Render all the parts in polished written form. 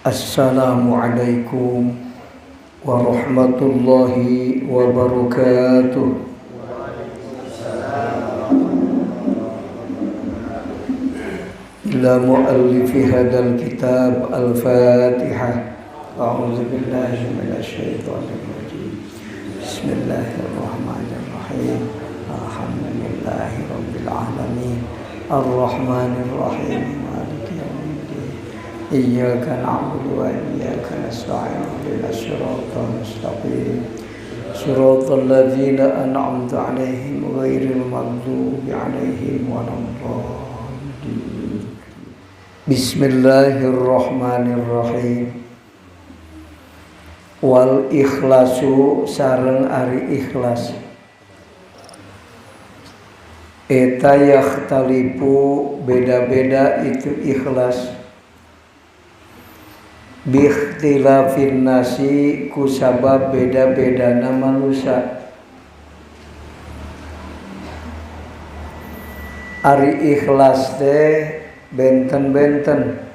Assalamualaikum warahmatullahi wabarakatuh. Ila muallifi hadzal kitab al-Fatihah. A'udzu billahi minasyaitonir rajim. Bismillahirrahmanirrahim. Alhamdulillahi rabbil alamin. Arrahmanir rahim. Maliki yaumiddin. Iyyaka na'budu wa iyyaka nasta'in. Ihdinas siratal mustaqim. Siratal ladzina an'amta 'alaihim ghairil maghdubi 'alaihim waladdallin. Bismillahirrahmanirrahim. Wal ikhlasu sareng ari ikhlas eta yakhtalifu beda-beda itu ikhlas biikhtilafin nasi kusabab beda-bedana manusia. Ari ikhlas teh benten-benten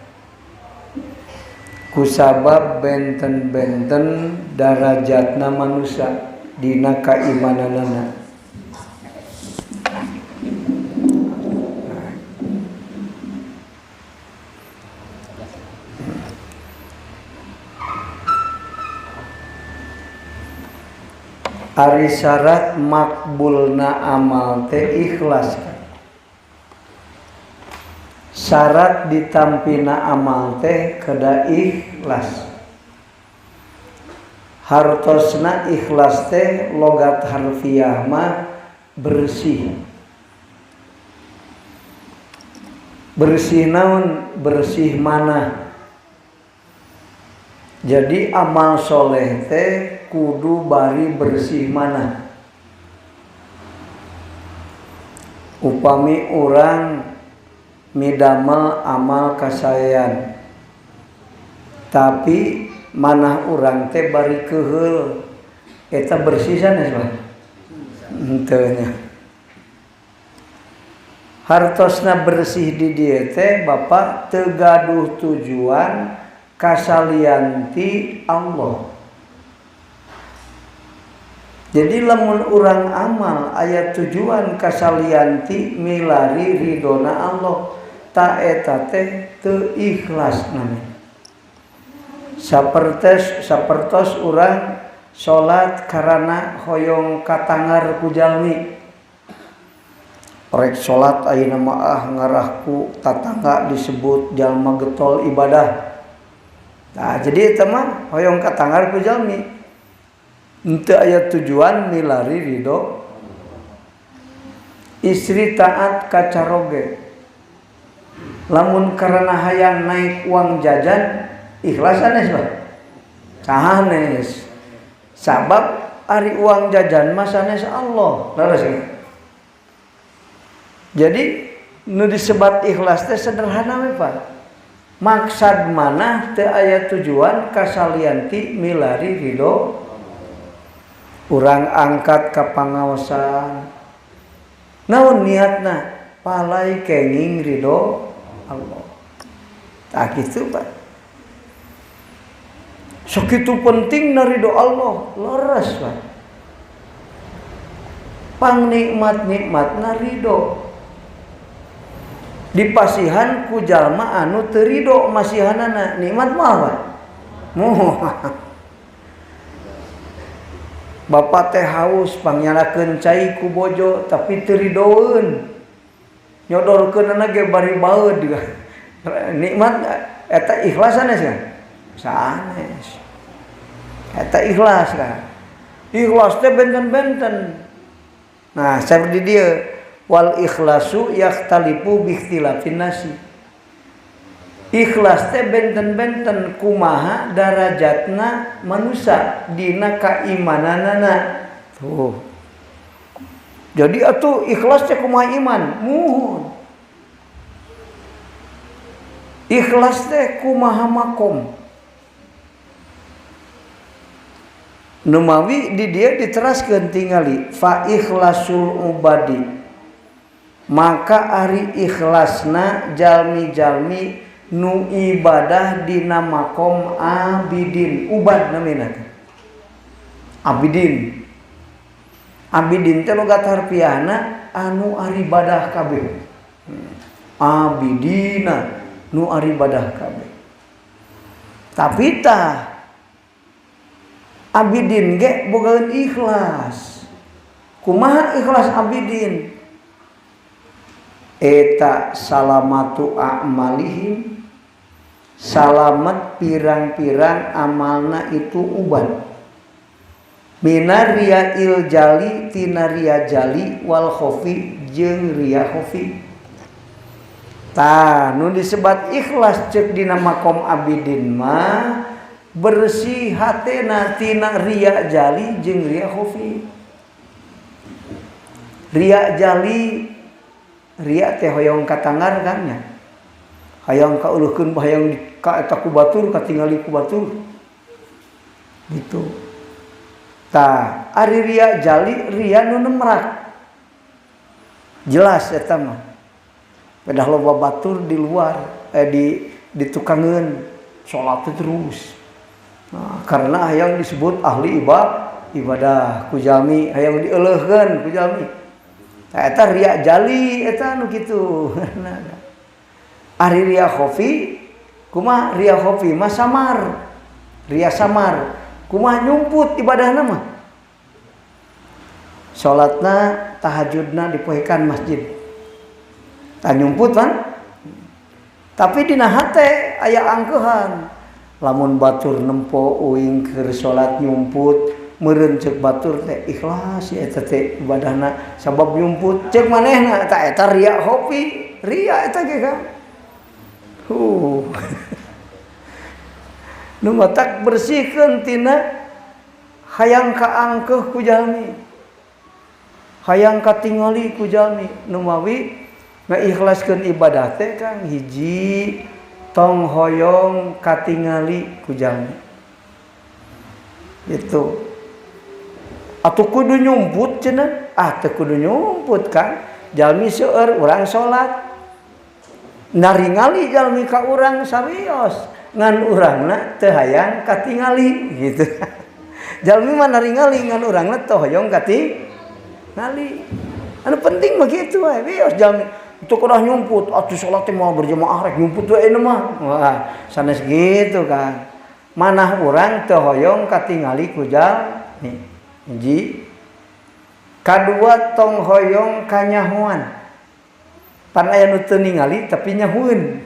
kusabab benten-benten darajatna manusia dina kaimananana. Ari syarat makbulna amal teh ikhlas. Syarat ditampina amal teh kedah ikhlas. Hartosna ikhlas teh logat harfiah mah bersih. Bersih naon? Bersih mana? Jadi amal soleh teh kudu bari bersih mana. Upami urang midamel amal kasaean, tapi manah urang teh bari keuheul, eta bersih sanes mah henteu nya. Hartosna bersih di dieu teh bapak teu gaduh tujuan kasalianti Allah. Jadi lamun urang amal aya tujuan kasalianti milari ridona Allah, ta eta teh teu ikhlas namanya. Sapertos urang salat karana hoyong katangar ku jalmi. Rek salat ayeuna mah ah ngarahku tatangga disebut jalma getol ibadah. Nah, jadi eta mah hoyong katangar ku jalmi. Henteu aya tujuan milari ridho. Istri taat ka caroge. Lamun karena hayang naik uang jajan ikhlas sanes Pak? Sanes. Sabab ari uang jajan mah sanes Allah. Leres ya? Jadi nu disebat ikhlas teh sederhana we Pak. Maksad manah teu aya tujuan kasalianti milari ridho. Urang angkat ka pangaosan. Naon niatna? Palai kenging ridho Allah. Tah kitu Pak. Sakitu pentingna ridho Allah, leres Pak. Pangnikmat-nikmatna ridho. Dipasihan ku jalma anu teu ridho masihanana, nikmat mah Pak. Moal. Bapak teh haus pangnyalakeun cai ku bojo tapi teu ridoeun. Nyodorkeunana ge bari baeud juga. Nikmat eta ikhlas sanes kan? Sanes. Eta ikhlas kan? Ikhlas teh benten-benten. Nah, saperti dieu wal ikhlasu yakhtalifu bi ikhtilafin nasi. Ikhlas teh benten-benten kumaha darajatna manusia dina kaimananana. Tuh. Jadi atuh ikhlas teh kumaha iman? Muhun. Ikhlas teh kumaha makom. Numawi di dia diteraskeun tingali fa ikhlasul ubadi. Maka ari ikhlasna jalmi-jalmi Nu ibadah dina makom abidin, ubad namina teh. Abidin. Abidin teh logat harfiahna anu aribadah kabeh. Abidina nu aribadah kabeh. Tapi tah abidin ge bogaeun ikhlas. Kumaha ikhlas abidin? Eta salamatu a'malihim, salamat pirang-pirang amalna itu uban. Mina ria'il jali tina ria jali wal khofi jeung ria khofi. Tah nu disebat ikhlas ceuk dina makom abidin mah bersih hatena tina ria jali jeung ria khofi. Ria jali, ria teh hoyong katangar kan nya. Hayang kauleuhkeun hayang ka eta ku batur katingali ku batur. Gitu. Tah, ari ria jali ria nu nemrak. Jelas eta mah. Pedah loba batur di luar di tukangeun salat terus. Nah, karena hayang disebut ahli ibadah ku jalmi, hayang dieuleuhkeun ku jalmi. Tah eta ria jali eta nu kitu. Ari ria khofi kumaha ria khofi mah samar. Ria samar. Kumaha nyumput ibadahna mah. Salatna tahajudna dipoekan masjid. Tah nyumput kan? Tapi dina hate aya angkeuhan. Lamun batur nempo uing keur salat nyumput, meureun ceuk batur teh ikhlas ya eta teh ibadahna sabab nyumput ceuk manehna eta eta ria khofi, ria eta ge kan. Nu matak bersihkeun tina hayang kaangkeuh ku jalmi. Hayang katingali ku jalmi nu mawi ngaikhlaskeun ibadah teh Kang hiji tong hoyong katingali ku jalmi. Itu. Atuh kudu nyumput cenah? Ah teu kudu nyumput Kang. Jalmi seueur urang salat. Naringali jalmi ka urang sarios ngan urangna teu hayang katingali gitu. Jalmi mah naringali ngan urangna teu hoyong katingali. Anu penting mah kitu wae wios jalmi teu kudu nyumput atuh salat teh moal berjemaah rek nyumput we ieu mah. Wah, sanes gitu Kang. Manah urang teu hoyong katingali ku jalmi. Hiji. Kadua tong hoyong kanyahoan. Pan aya nu teu ningali tapi nyahueun.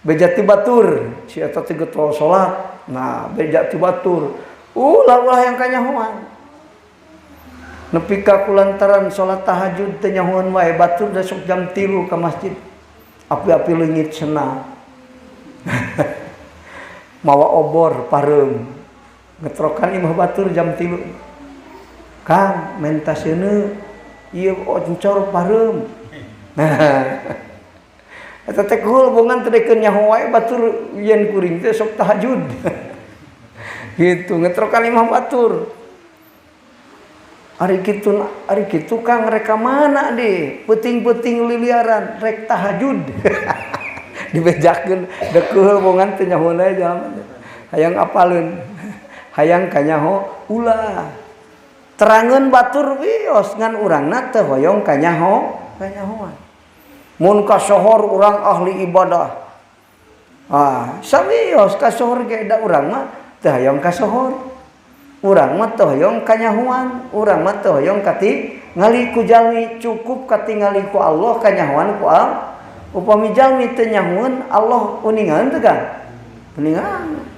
Beja ti batur, si eta teh getol salat. Nah, beja ti batur. Ulah ulah yang kanyahoan. Nepi ka kulantaran salat tahajud teu nyahoan wae batur da sok jam 3 ka masjid. Api-api leungit sena. Mawa obor pareum. Ngetrokan imah batur jam 3. Kang menta seuneu ieu oncor pareum. Nah, eta teh kuhul bongan teh dekeun nyaho wae batur yen kuring teh sok tahajud. Gitu ngetrokan imah batur. Ari kitu, ari kitu Kang rek ka mana deh? Peuting-peuting liliaran rek tahajud. Dibejakeun deukeul bongan teh nyaho we jalma teh. Hayang apaleun. Hayang kanyaho ulah. Terangeun batur wios ngan urangna teu hoyong kanyaho, kanyahoan. Mun kasohor urang ahli ibadah. Ah, samios kasohor ge da urang mah teu hoyong kasohor. Urang mah teu hoyong kanyahoan, urang mah teu hoyong katingali ku jalmi, cukup katingali ku Allah kanyahoan ku Allah. Upami jalmi teu nyahoeun Allah uningan teu Kang? Uningan.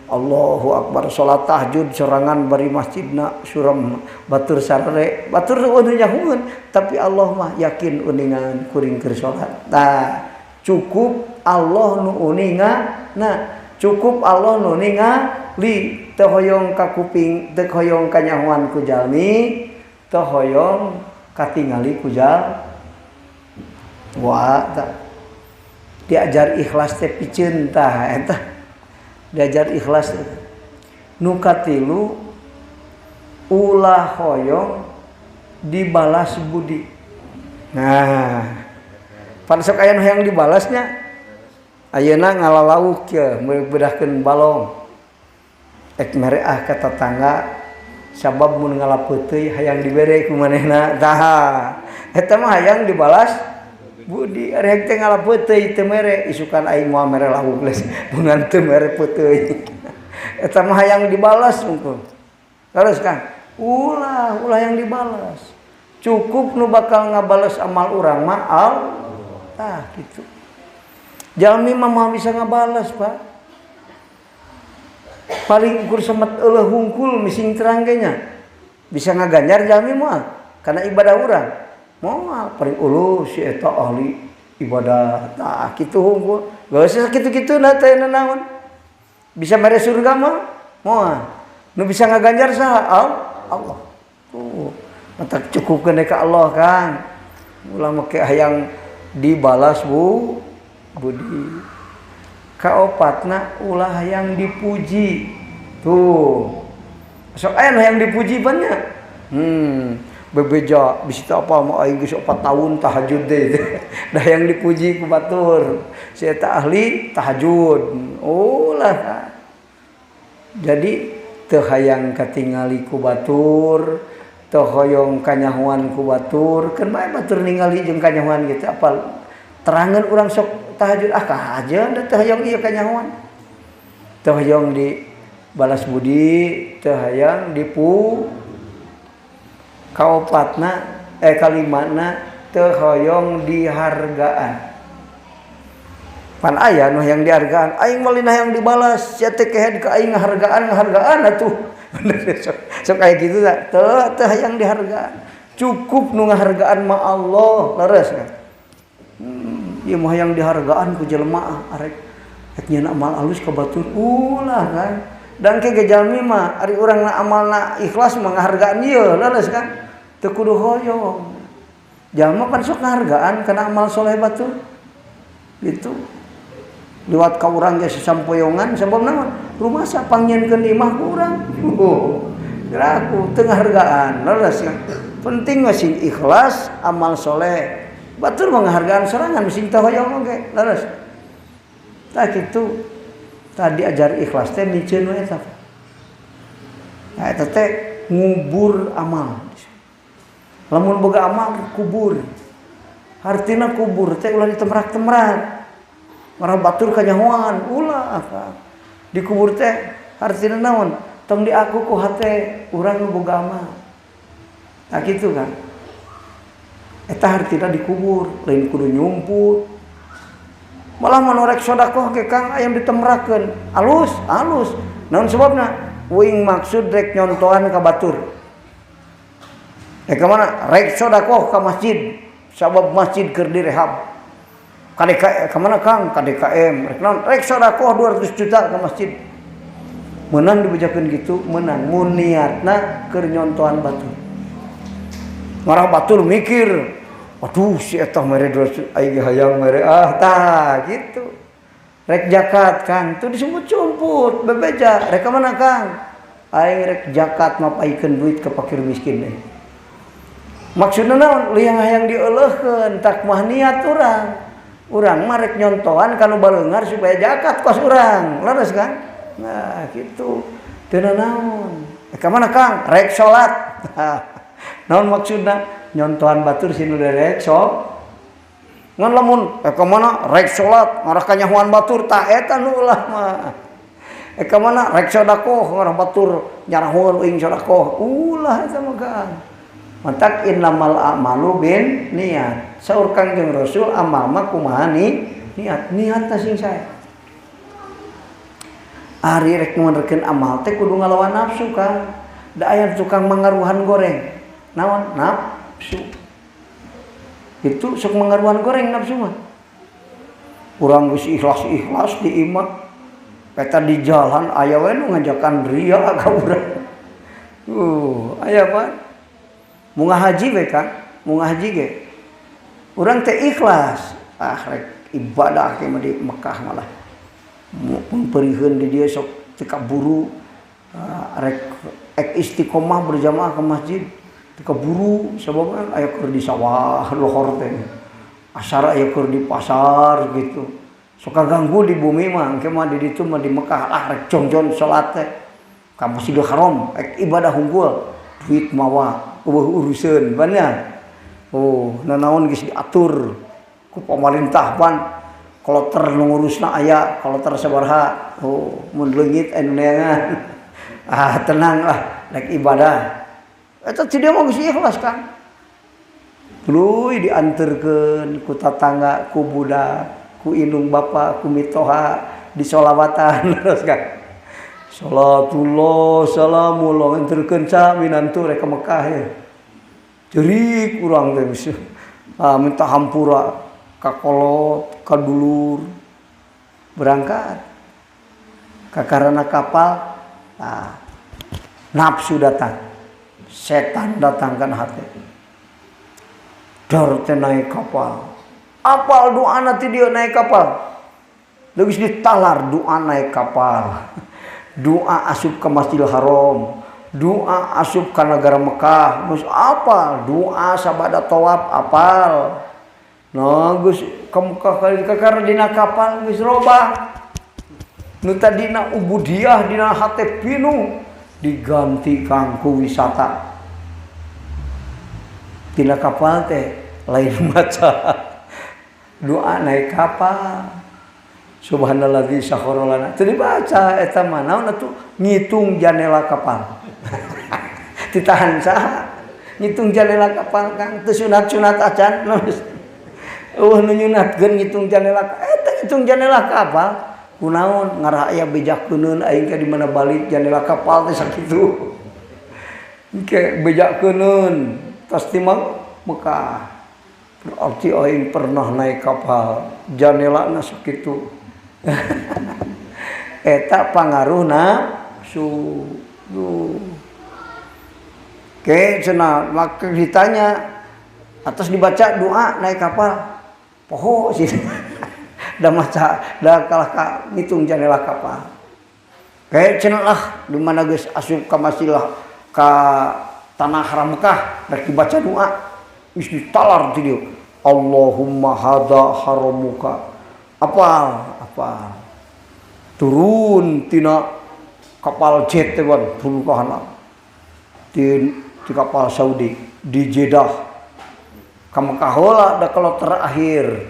Allahu Akbar salat tahajud sorangan bari masjidna suram batur sarere batur eueuh nyahoeun tapi Allah mah yakin uningan kuring keur salat. Tah cukup Allah nu uninga, nah cukup Allah nu ningali teu hoyong ka kuping teu hoyong kanyahoan ku jalmi teu hoyong katingali ku jalmi. Wah tah diajar ikhlas teh piceun tah eta. Diajar ikhlas nu katilu ulah hoyong dibalas budi. Nah, pan sok aya nu hayang dibalasnya. Ayeuna ngala lauk ya, bedahkeun balong. Ek mere ah ka tatangga, sabab mun ngala peuteuy hayang dibere ku manehna. Tah, eta mah hayang dibalas budi. Ari teh ngala peuteuy teu mere, isukan aing moal mere lauk geus, mun teu mere peuteuy. Eta mah hayang dibalas mungkin. Terus kan, ulah ulah yang dibalas. Cukup nu bakal ngabales amal urang mah Allah. Tah gitu. Jalmi mah moal bisa ngabales, Pak. Paling ukur semet euleuh hungkul mising terang ge nya. Bisa ngaganjar jalmi moal karena ibadah urang. Moal, paling uluh si eta ahli ibadah. Tah kitu hungkul. Geus sakitu-kituna teh naon. Bisa mere surga mah moal. Nu bisa ngaganjar saha? Allah. Tuh. Matak cukupkeun ka Allah kan. Ulah make hayang dibalas bu budi. Kaopatna, ulah hayang dipuji. Tuh. Sok aya nu hayang dipuji banyak. Bebeja bisi teu apa mah aing geus 4 tahun tahajud deh. Dah hayang dipuji ku batur. Si eta ahli tahajud. Ulah. Jadi teu hayang katingali ku batur, teu hoyong kanyahoan ku batur, keun bae batur ningali jeung kanyahoan gitu apal terangan urang sok tahajud ah kahajeun da teu hayang ieu kanyahoan. Teu hayang dibalas budi, teu hayang dipu. Kaopatna, eh, kalimana, teu hoyong dihargaan. Pan aya nu hayang dihargaan, aing mah lain hayang dibalas, sia teh kehed ka aing ngahargaan ngahargaan atuh. Sok, sok kayak gitu tah. Teu teu hayang dihargaan. Cukup nu ngahargaan mah Allah, leres kan. Ieu mah hayang dihargaan ku jelema, arek rek nyieun amal alus ka batur ulah kan. Dan ke jalmi mah ari urang na amalna ikhlas mah ngahargaan ieu, leres kan. Teu kudu hoyong. Jalma pan sok ngahargaan kana amal soleh batur. Gitu. Liwat ka urang ge sasampoyongan sabab naon? Rumasa pangnyieunkeun imah ku urang. Oh, kiraku teu ngahargaan, leres kan. Penting mah sing ikhlas amal soleh. Batur mah ngahargaan sorangan sing teu hoyong oge, leres. Tah kitu. Tadi ajar ikhlas teh miceun we eta. Nah, eta teh ngubur amal. Lamun boga amal kubur. Hartina kubur teh ulah ditemrak-temrak. Marah batur kanyahoan ulah. Dikubur teh hartina naon? Tong diaku ku hate urang nu boga amal. Tah kitu kan. Eta hartina dikubur, lain kudu nyumput. Malah mun rek sedekah ge Kang aya ditemrakeun. Alus, alus. Naon sebabna? Uing maksud rek nyontohan ka batur. Rek ka mana? Rek sedekah ka masjid. Sabab masjid keur direhab. KDK ka mana Kang? KDKM. Rek naon? Rek sedekah 200 juta ka masjid. Menang dibejakeun gitu, menang. Mun niatna keur nyontohan batur. Marah batur mikir, aduh si eta mere 200, aing hayang mere ah tah gitu. Rek zakat Kang, tuh disumput-sumput, bebeja. Rek ka mana Kang? Aing rek zakat mapaikeun duit ke fakir miskin deh. Maksudna naon? Liang hayang dieuleuhkeun, tak mah niat urang. Urang mah rek nyontohan kanu baleunghar supaya zakat kos urang. Leres kan? Nah, gitu. Teu naon. Ka mana Kang? Rek salat. Naon maksudna? Nyontohan batur sinu rek so. Ngan lamun ka mana rek salat ngarah kanyahoan batur, tah eta nu ulah mah. Ka mana rek sedekah ngarah batur nyarahoan uing sedekah. Ulah eta mah Kang. Matak innamal a'malu bin niat. Saur Kangjeng Rasul amal mah kumaha ni niat. Niatna sing sae. Ari rek menerkeun amal teh kudu ngalawan nafsu Kang. Da aya tukang mangaruhan goreng. Naon? Nafsu. Itu sok mangaruhan goreng nafsu mah. Urang geus ikhlas-ikhlas di imah. Peta di jalan aya we nu ngajakan ria ka urang. Aya apa? Munggah haji we Kang, munggah haji ge. Urang teh ikhlas. Ah rek ibadah ke mah di Mekah malah. Mun peuriheun di dieu sok teu kaburu. Rek ek istiqomah berjamaah ke masjid teu kaburu sabab kan aya keur di sawah lohor teh. Asar aya keur di pasar gitu. Sok ganggu di bumi mah, engke mah di ditu mah di Mekah lah rek jongjon salat teh. Ka Masjidil Haram rek ibadah hungkul, duit mawa eueuh uruseun banyak. Oh, nanaon geus diatur ku pamarentah pan kloter nu ngurusna aya, kloter sabaraha. Oh, mun leungit anu neangan. Ah, tenang lah rek ibadah. Eta ti dia mah geus ikhlas kan. Tuluy dianterkeun ku tatangga, ku budak, ku indung bapa, ku mitoha, disolawatan terus kan. Salatullah salamullah anterkeun ca minantu rek ka Mekah ya. Cerik urang teh geus. Ah, minta hampura ka kolot, ka dulur. Berangkat. Kakarana kapal, nah, nafsu datang. Setan datang kan hati. Dor teh naik kapal. Apal doa nanti dia naik kapal. Geus ditalar doa naik kapal. Doa asup ke Masjidil Haram. Doa asup ke negara Mekah. Geus apal doa sabada tawaf apal. Nah, geus ke Mekah kali kakara dina kapal geus robah. Nu tadina ubudiah dina hate pinuh diganti kangku wisata. Dina kapal teh lain maca doa naik kapal. Subhanalladzi sakhkhara lana. Teu dibaca eta mah naon atuh ngitung janela kapal. Ditahan saha? Ngitung janela kapal Kang teu sunat-sunat acan. Eueuh nu nyunatkeun ngitung janela eta ngitung janela kapal. Kunaon ngarah aya bejakeuneun aing ke di mana balik janela kapal teh sakitu. Engke bejakeuneun tas ti Mekah. Berarti aing pernah naik kapal janelana sakitu. Eta pangaruh nafsu. Duh. Oke, cenah maka ditanya atas dibaca doa naik kapal. Poho sih. Da maca da kalah ka ngitung janela kapal. Kayak cenah lah di mana geus asup ka masilah ka tanah haram Mekah rek dibaca doa. Geus ditalar ti dieu. Allahumma hadza haramuka. Apal, apal. Turun tina kapal jet teh wan turun ka handap. Di kapal Saudi di Jeddah. Ka Mekah heula da kalau terakhir.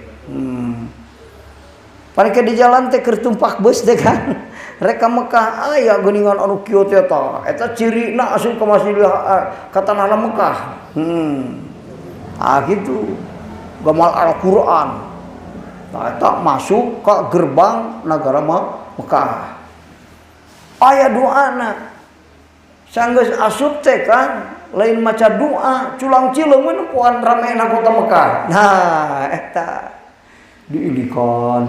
Paling di jalan teh keur tumpak bus teh kan. Rek ka Mekah aya geuningan anu kieu teh ta. Eta cirina asup ka Masjidil ka tanah Mekah. Ah gitu. Gamal Al-Qur'an. Nah, eta masuk ke gerbang negara Mekah. Aya doana. Sanggeus asup teh kan lain maca doa, culang cileung we nempoan ramena kota Mekah. Nah, eta diilikan.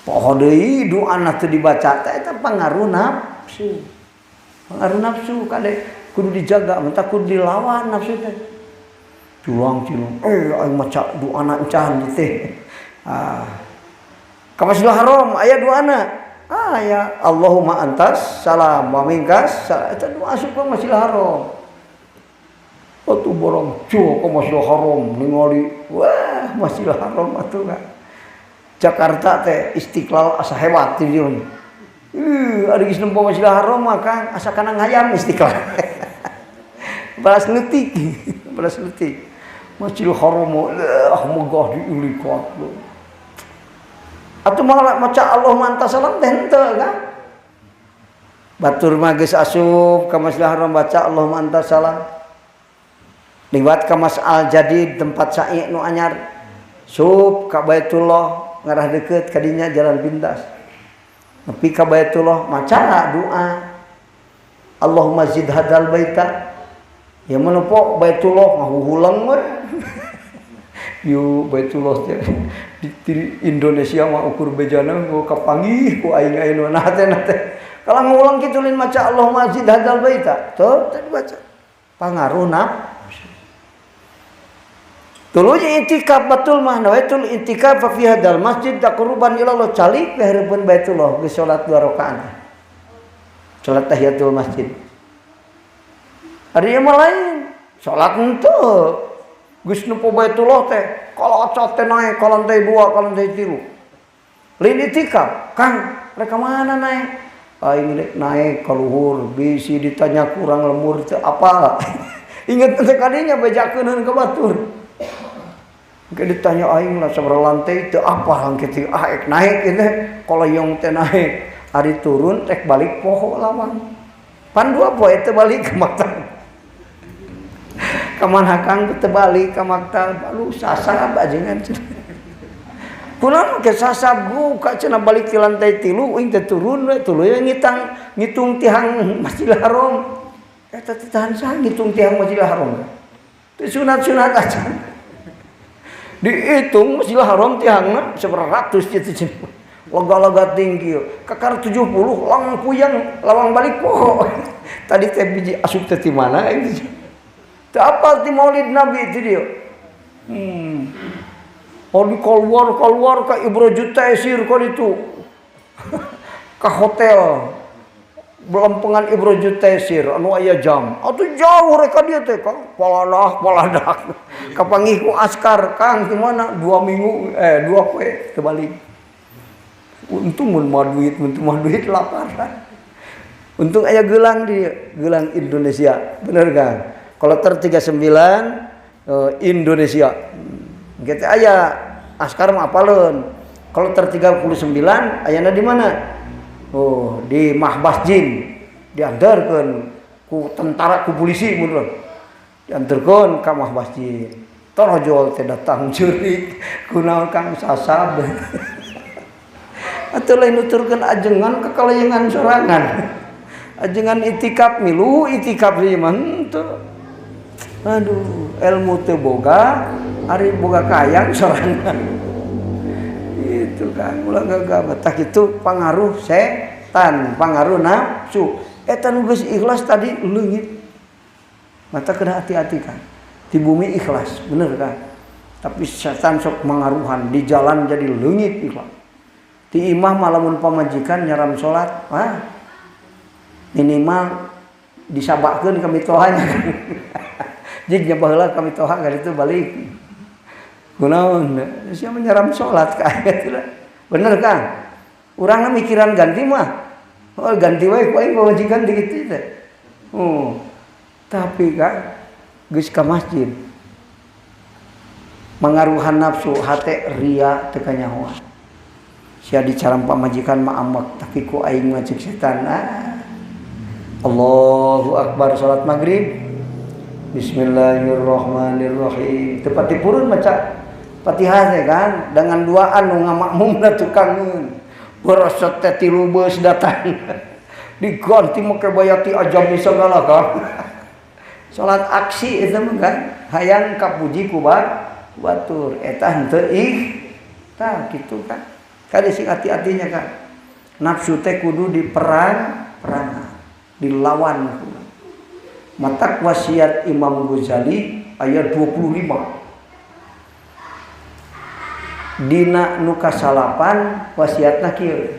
Poho deui doana teu dibaca teh eta pangaruh nafsu. Pangaruh nafsu kade kudu dijaga, mentah kudu dilawan nafsu teh. Culang cileung, aing maca doana encan teh. Ah. Ka Masjidil Haram aya doana. Ah ya, Allahumma antas salam wa minkas salam. Eta doa asup ka Masjidil Haram. Atuh borong cuh ka Masjidil Haram ningali, wah Masjidil Haram atuh kan. Jakarta teh Istiqlal asa hebat di dieu. Ari geus nempo Masjidil Haram mah Kang asa kana ngayam Istiqlal. Balas leutik, balas leutik. Masjidil Haram lah megah diulikan. Atuh malah maca Allahumma antas salam teh henteu kan. Batur mah geus asup ka Masjidil Haram baca Allahumma antas salam. Liwat ka Mas'al Jadid tempat sa'i nu anyar. Sup ka Baitullah ngarah deukeut ka dinya jalan pintas. Nepi ka Baitullah maca doa. Allahumma zid hadal baita. Ya menempo Baitullah ngahuhulang we. Yuk Baitullah teh di Indonesia mah ukur bejana ku kapanggih ku aing aing nah teh nah teh. Kalau ngulang kitu lain maca Allahumma zid hadal baita. Tuh teh dibaca. Pangaruh nafsu. Tuluy intikaf batul mah nawaitul intikaf fi hadal masjid taqarruban ila Allah calik ke hareupeun Baitullah geus salat 2 rakaat. Salat tahiyatul masjid. Ari mah lain, salat henteu. Geus nempo Baitullah teh, kalacat teh naik ka lantai 2, ka lantai 3. Lain itikaf, Kang, rek ka mana naik? Aing rek naik ka luhur, bisi ditanya kurang lembur teu apal. Ingat teh kadinya bejakeun ka batur. Engke ditanya aing lah sabaraha lantai teu apal engke teh, ah ek naik ieu teh, kolayong teh naik. Ari turun rek balik poho lawang. Pan 2 poe teu balik ka maktab. Ka mana Kang teu balik ka maktab, aduh sasab ajengan cenah. Kunaon ke sasab buka cenah balik ti lantai 3 uing teh turun we tuluy ngitang ngitung tihang Masjidil Haram. Eta teh tahan saha ngitung tihang Masjidil Haram. Teu sunat-sunat aja. Dihitung Masjidil Haram tihangna sabaraha ratus kitu cenah. Lega-lega tinggi. Kakar 70 lang puyeng lawang balik poho. Tadi teh biji asup teh ti mana itu. Teu apal ti Maulid Nabi ti dieu. Oh di keluar ka Ibrojut Taisir ka ditu. Ka hotel Belempengan Ibrojut Taisir anu aya jam. Atuh jauh rek ka dieu teh Kang. Paladah paladah. Kapanggih ku askar Kang di mana 2 minggu 2 poe teu balik. Untung mun mah duit, untung mah duit lapar. Untung aya gelang di gelang Indonesia. Bener Kang? Kloter 39 Indonesia. Gitu aya askar mah apaleun. Kloter 39 ayana di mana? Oh, di Mahbas Jin. Diantarkeun ku tentara ku polisi mun lah. Diantarkeun ka Mahbas Jin. Torojol teh datang ceurik kunaon Kang sasab. Atuh lain nuturkeun ajengan kakalayangan sorangan. Ajengan itikaf milu itikaf ieu mah henteu. Aduh, ilmu teu boga, ari boga kayang sorangan. Itu kan ulah gagah tah kitu pangaruh setan, pangaruh nafsu. Eta nu geus ikhlas tadi leungit. Mata kena hati-hati kan. Di bumi ikhlas, bener kan? Tapi setan sok mangaruhan di jalan jadi leungit ikhlas. Di imah mah lamun pamajikan nyaram salat, wah minimal disabakkeun ka mitohanya. Jig nya baheula ka mitoha ka ditu balik. Kunaon? Sia nyaram salat ka aya teh. Bener Kang? Urang mikiran ganti mah. Oh, ganti wae ku aing pamajikan di kitu teh. Oh. Tapi Kang geus ka masjid. Mangaruhan nafsu hate ria teu kanyahoan. Sia dicaram pamajikan mah amek tapi ku aing mah ceuk setan. Ah. Allahu akbar salat maghrib. Bismillahirrahmanirrahim. Tepat dipurun maca Fatihah teh kan dengan duaan nu ngamakmumna tukangeun. Beresep teh 3 beus datang. Diganti make bayati ajami segala kan. Salat aksi eta mah kan hayang kapuji ku batur eta henteu ih. Tah kitu kan. Kade sing hati-hatinya kan. Nafsu teh kudu diperang, perang, dilawan. Matak wasiat Imam Ghazali ayat 25. Dina nu kasalapan wasiatna kieu.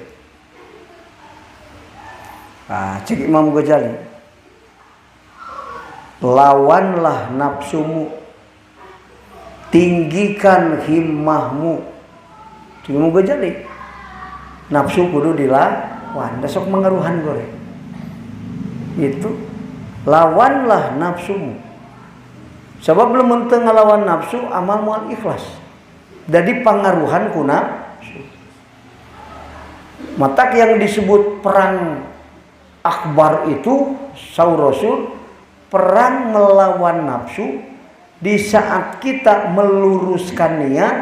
Ah, cek Imam Ghazali. Lawanlah nafsumu. Tinggikan himmahmu. Cek Imam Ghazali. Nafsu kudu dilawan, da sok mangaruhan gore. Itu lawanlah nafsumu. Sebab belum teu ngalawan nafsu amal moal ikhlas. Jadi pangaruhan ku nafsu. Matak yang disebut perang akbar itu saur Rasul perang melawan nafsu di saat kita meluruskan niat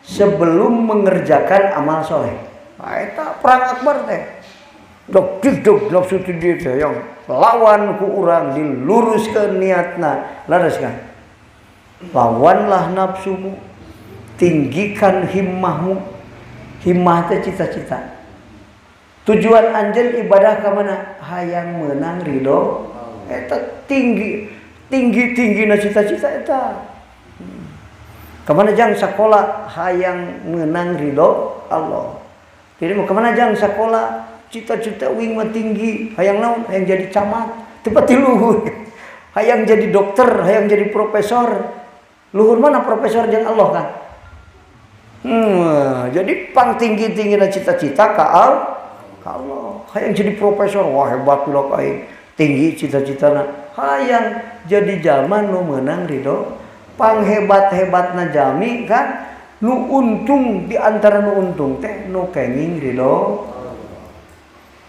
sebelum mengerjakan amal soleh. Nah, eta perang akbar teh. Dok dok nafsu teh dia teh yang lawan ku urang diluruskeun niatna. Leres kan? Lawanlah nafsumu, tinggikan himmahmu. Himmah teh cita-cita. Tujuan anjeun ibadah ka mana? Hayang meunang ridho. Eta tinggi, tinggi-tinggina cita-cita eta. Kemana jang sekolah hayang meunang ridho Allah. Jadi mau kemana jang sekolah cita-cita wing mah tinggi, hayang naon? Hayang jadi camat, tepat ti luhur. Hayang jadi dokter, hayang jadi profesor. Luhur mana profesor jeung Allah kan? Jadi pang tinggi-tinggi cita-cita ka Allah. Hayang jadi profesor, wah hebat budak aing. Tinggi cita-citana. Hayang jadi jalma nu meunang ridho. Pang hebat-hebatna jalmi kan nu untung di antara nu untung teh nu kenging ridho.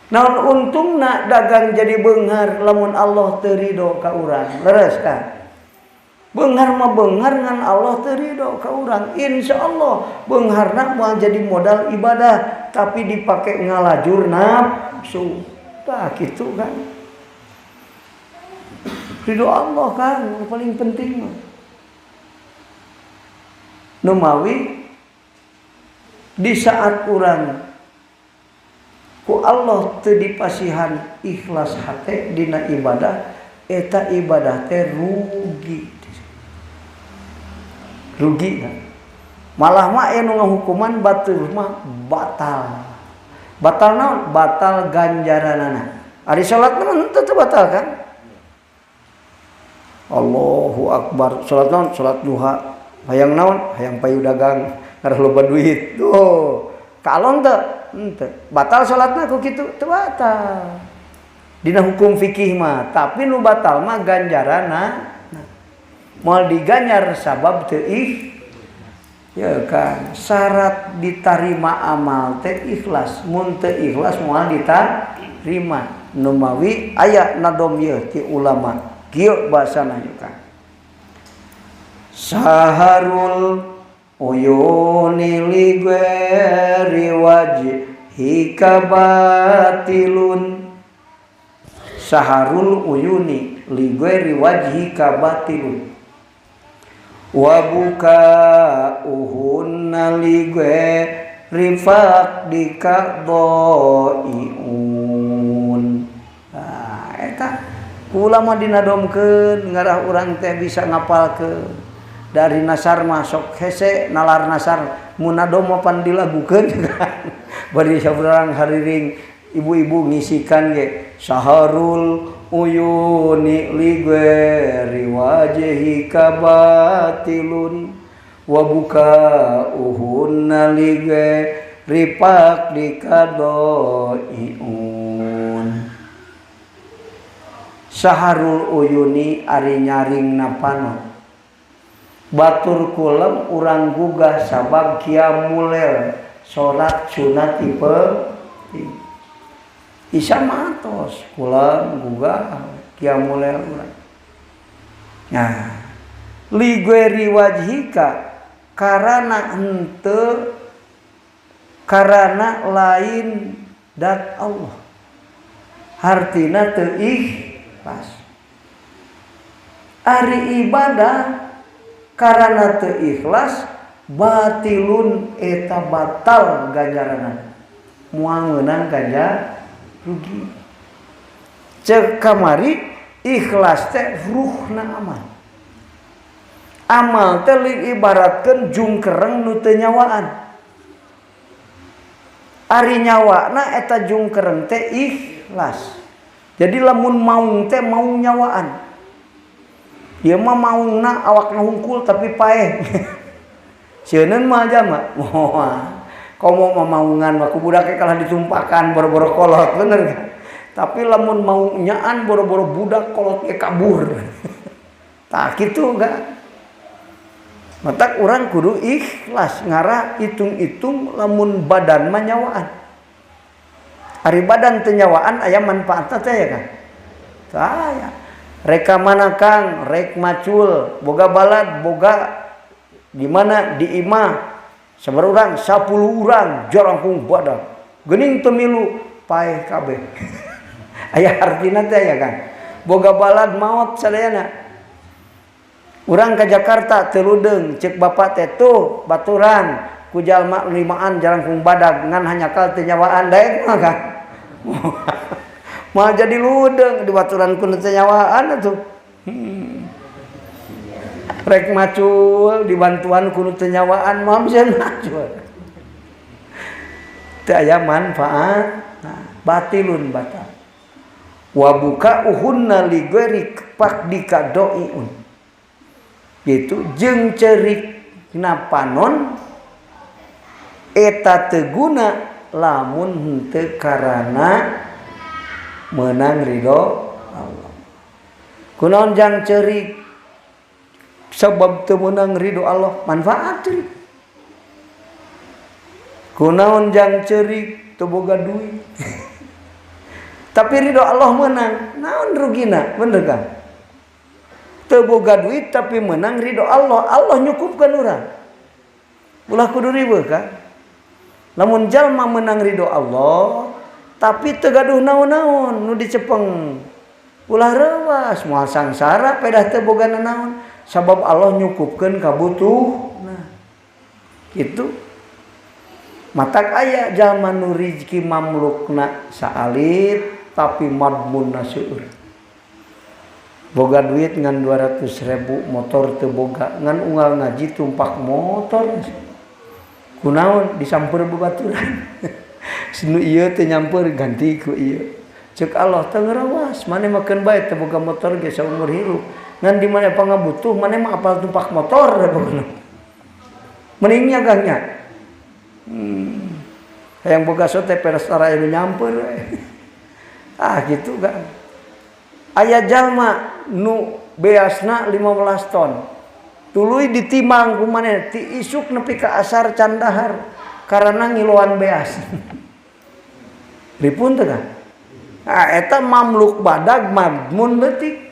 Naon untungna dagang jadi beunghar lamun Allah teu ridho ka urang. Leres kan? Beunghar mah beunghar ngan Allah teu ridho ka urang. Insyaallah beungharna moal jadi modal ibadah tapi dipake ngalajur nafsu. Tah kitu kan. Ridho Allah kan paling penting mah. Numawi di saat urang ku Allah teu dipasihan ikhlas hate dina ibadah, eta ibadah teh rugi. Rugi kan? Malah mah aya nu ngahukuman batur mah batal. Batal naon? Batal ganjaranana. Ari salat mah henteu teu batal kan? Allahu akbar. Salat naon? Salat duha. Hayang naon? Hayang payu dagang, ngarah loba duit. Tuh. Kalon teu? Henteu. Batal salatna ku kitu? Teu batal. Dina hukum fikih mah, tapi nu batal mah ganjaranana. Moal diganjar sabab teu ya kan. Syarat ditarima amal teh ikhlas. Mun teu ikhlas moal ditarima. Numawi aya nadom ieu ti ulama. Kieu bahasana ieu kan. Saharul uyuni li ghairi wajhika batilun. Saharul uyuni li ghairi wajhika batilun. Wa buka'uhunna li ghairi faqdika dhai'un. Nah, eta ulama dinadomkeun ngarah urang teh bisa ngapalkeun. Dari nasar mah sok hese nalar nasar munadom mah pan dilagukeun kan. Bari saurang hariring ibu-ibu ngisikan ge saharul uyuni li ghairi wajhika batilun wa buka'uhunna li ghairi faqdika dhai'un. Saharul uyuni ari nyaring napano batur kulem urang gugah sabab qiyamulail salat sunat tipe isa matos kulem gugah qiyamulail urang. Nah, li ghairi wajhika karana henteu karana lain dat Allah. Hartina teu ikhlas. Ari ibadah karana teu ikhlas batilun eta batal ganjaranna. Moal meunang ganjar rugi. Ceuk kamari ikhlas teh ruhna amal. Amal teh diibaratkeun jungkereng nu teu nyawaan. Ari nyawana eta jungkereng teh ikhlas. Jadi lamun maung teh maung nyawaan. Ieu mah maungna awakna hungkul tapi paeh. Sieun mah jama. Moal. Komo mah maungan mah ku budak kalah ditumpakan boro-boro kolot bener kan? Tapi lamun mau nyaan boro-boro budak kolot ge kabur. Tah kitu kan? Matak urang kudu ikhlas ngarah hitung-hitung lamun badan mah nyawaan. Ari badan teu nyawaan aya manfaatna teh ya kan? Teu aya. Rek ka mana Kang? Rek macul, boga balad, boga di mana di imah. Sabar urang 10 urang jarangkung badan. Geuning teu milu paeh kabeh. Aya artina teh ya kan? Boga balad maot sadayana. Urang ka Jakarta teu ludeung, ceuk bapak teh tuh baturan ku jalma limaan jarangkung badag ngan hanyakal teu nyawaan daek mah kan. Moal jadi ludeung di baturan ku teu nyawaan atuh. Rek macul dibantuan ku teu nyawaan moal bisa macul. Teu aya manfaat. Nah, batilun batal. Wa buka'uhunna li ghairi faqdika dhai'un. Gitu jeung ceurik na panon eta teu guna lamun henteu karana meunang ridho Allah. Kunaon jang ceurik sabab teu meunang ridho Allah, manfaat ceurik. Kunaon jang ceurik teu boga duit. Tapi ridho Allah menang, naon rugina, bener kan? Teu boga duit tapi menang ridho Allah, Allah nyukupkeun urang. Ulah kudu riweuh kan? Lamun jalma menang ridho Allah, tapi teu gaduh naon-naon nu dicepeng. Ulah reuwas, moal sangsara pedah teu boga nanaon, sabab Allah nyukupkeun kabutuhna. Kitu. Matak aya jalma nu rizki mamlukna saalit tapi madmunna seueur. Boga duit ngan 200.000, motor teu boga, ngan unggal ngaji tumpak motor. Kunaon disamper babaturan. Sinu ieu teu nyamper ganti ku ieu. Ceuk Allah teu ngerawas, maneh makeun bae teu boga motor ge saumur hirup. Ngan di mana pangabutuh maneh mah apal tumpak motor pokona. Mending nya Kang nya. Hayang boga sote peres tara anu nyamper. Ah gitu kan. Aya jalma nu beasna 15 ton. Tuluy ditimbang ku maneh ti isuk nepi ka asar can dahar karena ngiloan beas. Ripun teh kan? Ah eta mamluk badag madmun leutik.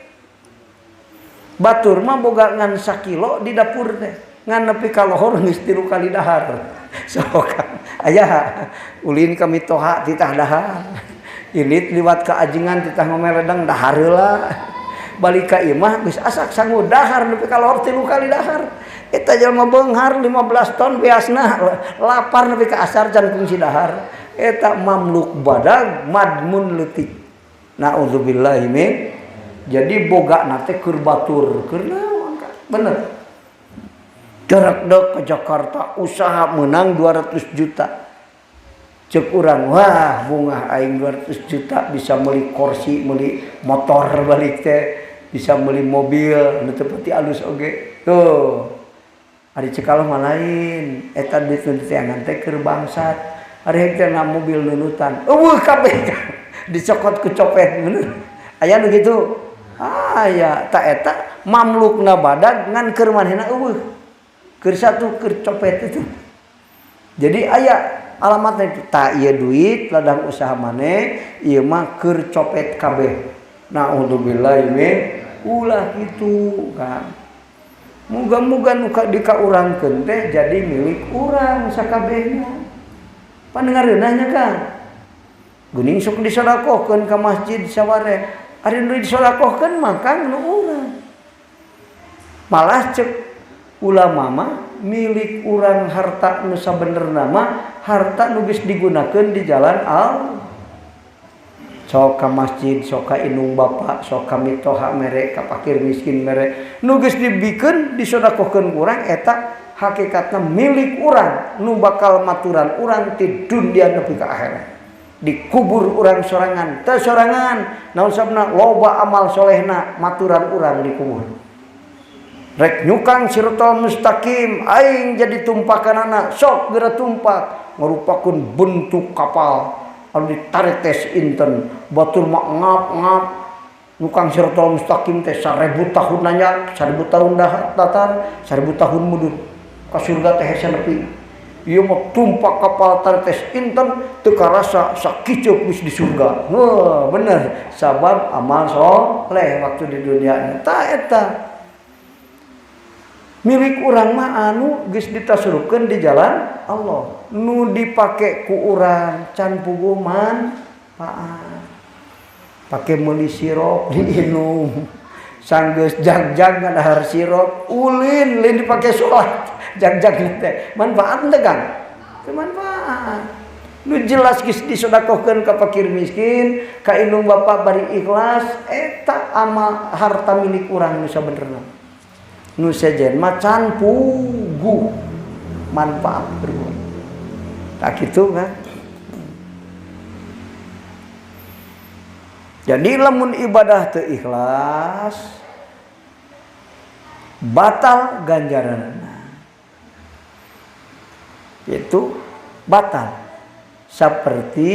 Batur mah boga ngan sakilo di dapur teh. Ngan nepi ka lohor geus 3 kali dahar. Sok aya ulin ka mitoha titah dahar. Ilit liwat ka ajengan titah ngomeledang dahar heula. Balik ka imah geus asak sangu dahar nepi ka lohor 3 kali dahar. Eta jalma beunghar 15 ton beasna lapar nepi ka asar can kungsi dahar. Eta mamluk badag madmun leutik. Nauzubillahi min. Jadi boga na teh keur batur, keur naon ka? Bener. Gerak dek ke Jakarta usaha menang 200 juta. Cek urang, wah bungah aing 200 juta bisa beli kursi, beli motor balik teh, bisa beli mobil, nu teu pati alus oge. Tuh. Ari cek Allah mah lain, eta duit nu diteangan teh keur bangsat. Ari teh na mobil nunutan. Eueuh kabeh dicokot ku copet bener. Aya nu kitu. Aya, ta eta mamlukna badag ngan keur manehna eueuh. Keur satu keur copet itu. Jadi aya alamatnya itu tak ieu duit ladang usaha maneh ieu mah keur copet kabeh. Naudzubillahi min ulah kitu kan. Muga-muga nu dikaurangkeun teh jadi milik urang sakabehna. Pandengareunah nya kan. Geuning sok disodakohkeun ka masjid saware. Ari nu disodakohkeun mah kang nu urang. Malah cek ulama mah milik urang harta nu sabenerna mah harta nu geus digunakeun di jalan Allah. Sok ka masjid, sok ka indung bapa, sok ka mitoha mere, ka fakir miskin mere. Nu geus dibikeun disodakohkeun ku urang eta hakikatna milik urang nu bakal maturan urang ti dunia nepi ka akhirat. Dikubur urang sorangan, teu sorangan, naon sabna loba amal solehna maturan urang dikubur. Rek nyukang siratal mustaqim aing jadi tumpakanana sok geura tumpak ngarupakeun bentuk kapal anu ditarik tes inten batur mah ngap-ngap nyukang siratal mustaqim teh 1000 tahun nanya 1000 tahun datar 1000 tahun mudun ka surga teh hese nepi ieu mah tumpak kapal tarik tes inten teu karasa sakiceuk geus di surga. Heuh bener sabab amal soleh waktu di dunia ta eta milik urang mah anu geus ditasarufkeun di jalan Allah nu dipake ku urang can puguh manfaat pake meuli sirop diinum sanggeus jag-jag ngadahar sirop ulin lain dipake salat jag-jag teh manfaat teh Kang teu manfaat nu jelas geus disodakohkeun ka fakir miskin ka indung bapa bari ikhlas eta amal harta milik urang nu sabenerna nu sejen macan puguh manfaat berbuat tak gitu kan. Jadi lamun ibadah teu ikhlas Batal ganjaran itu, batal seperti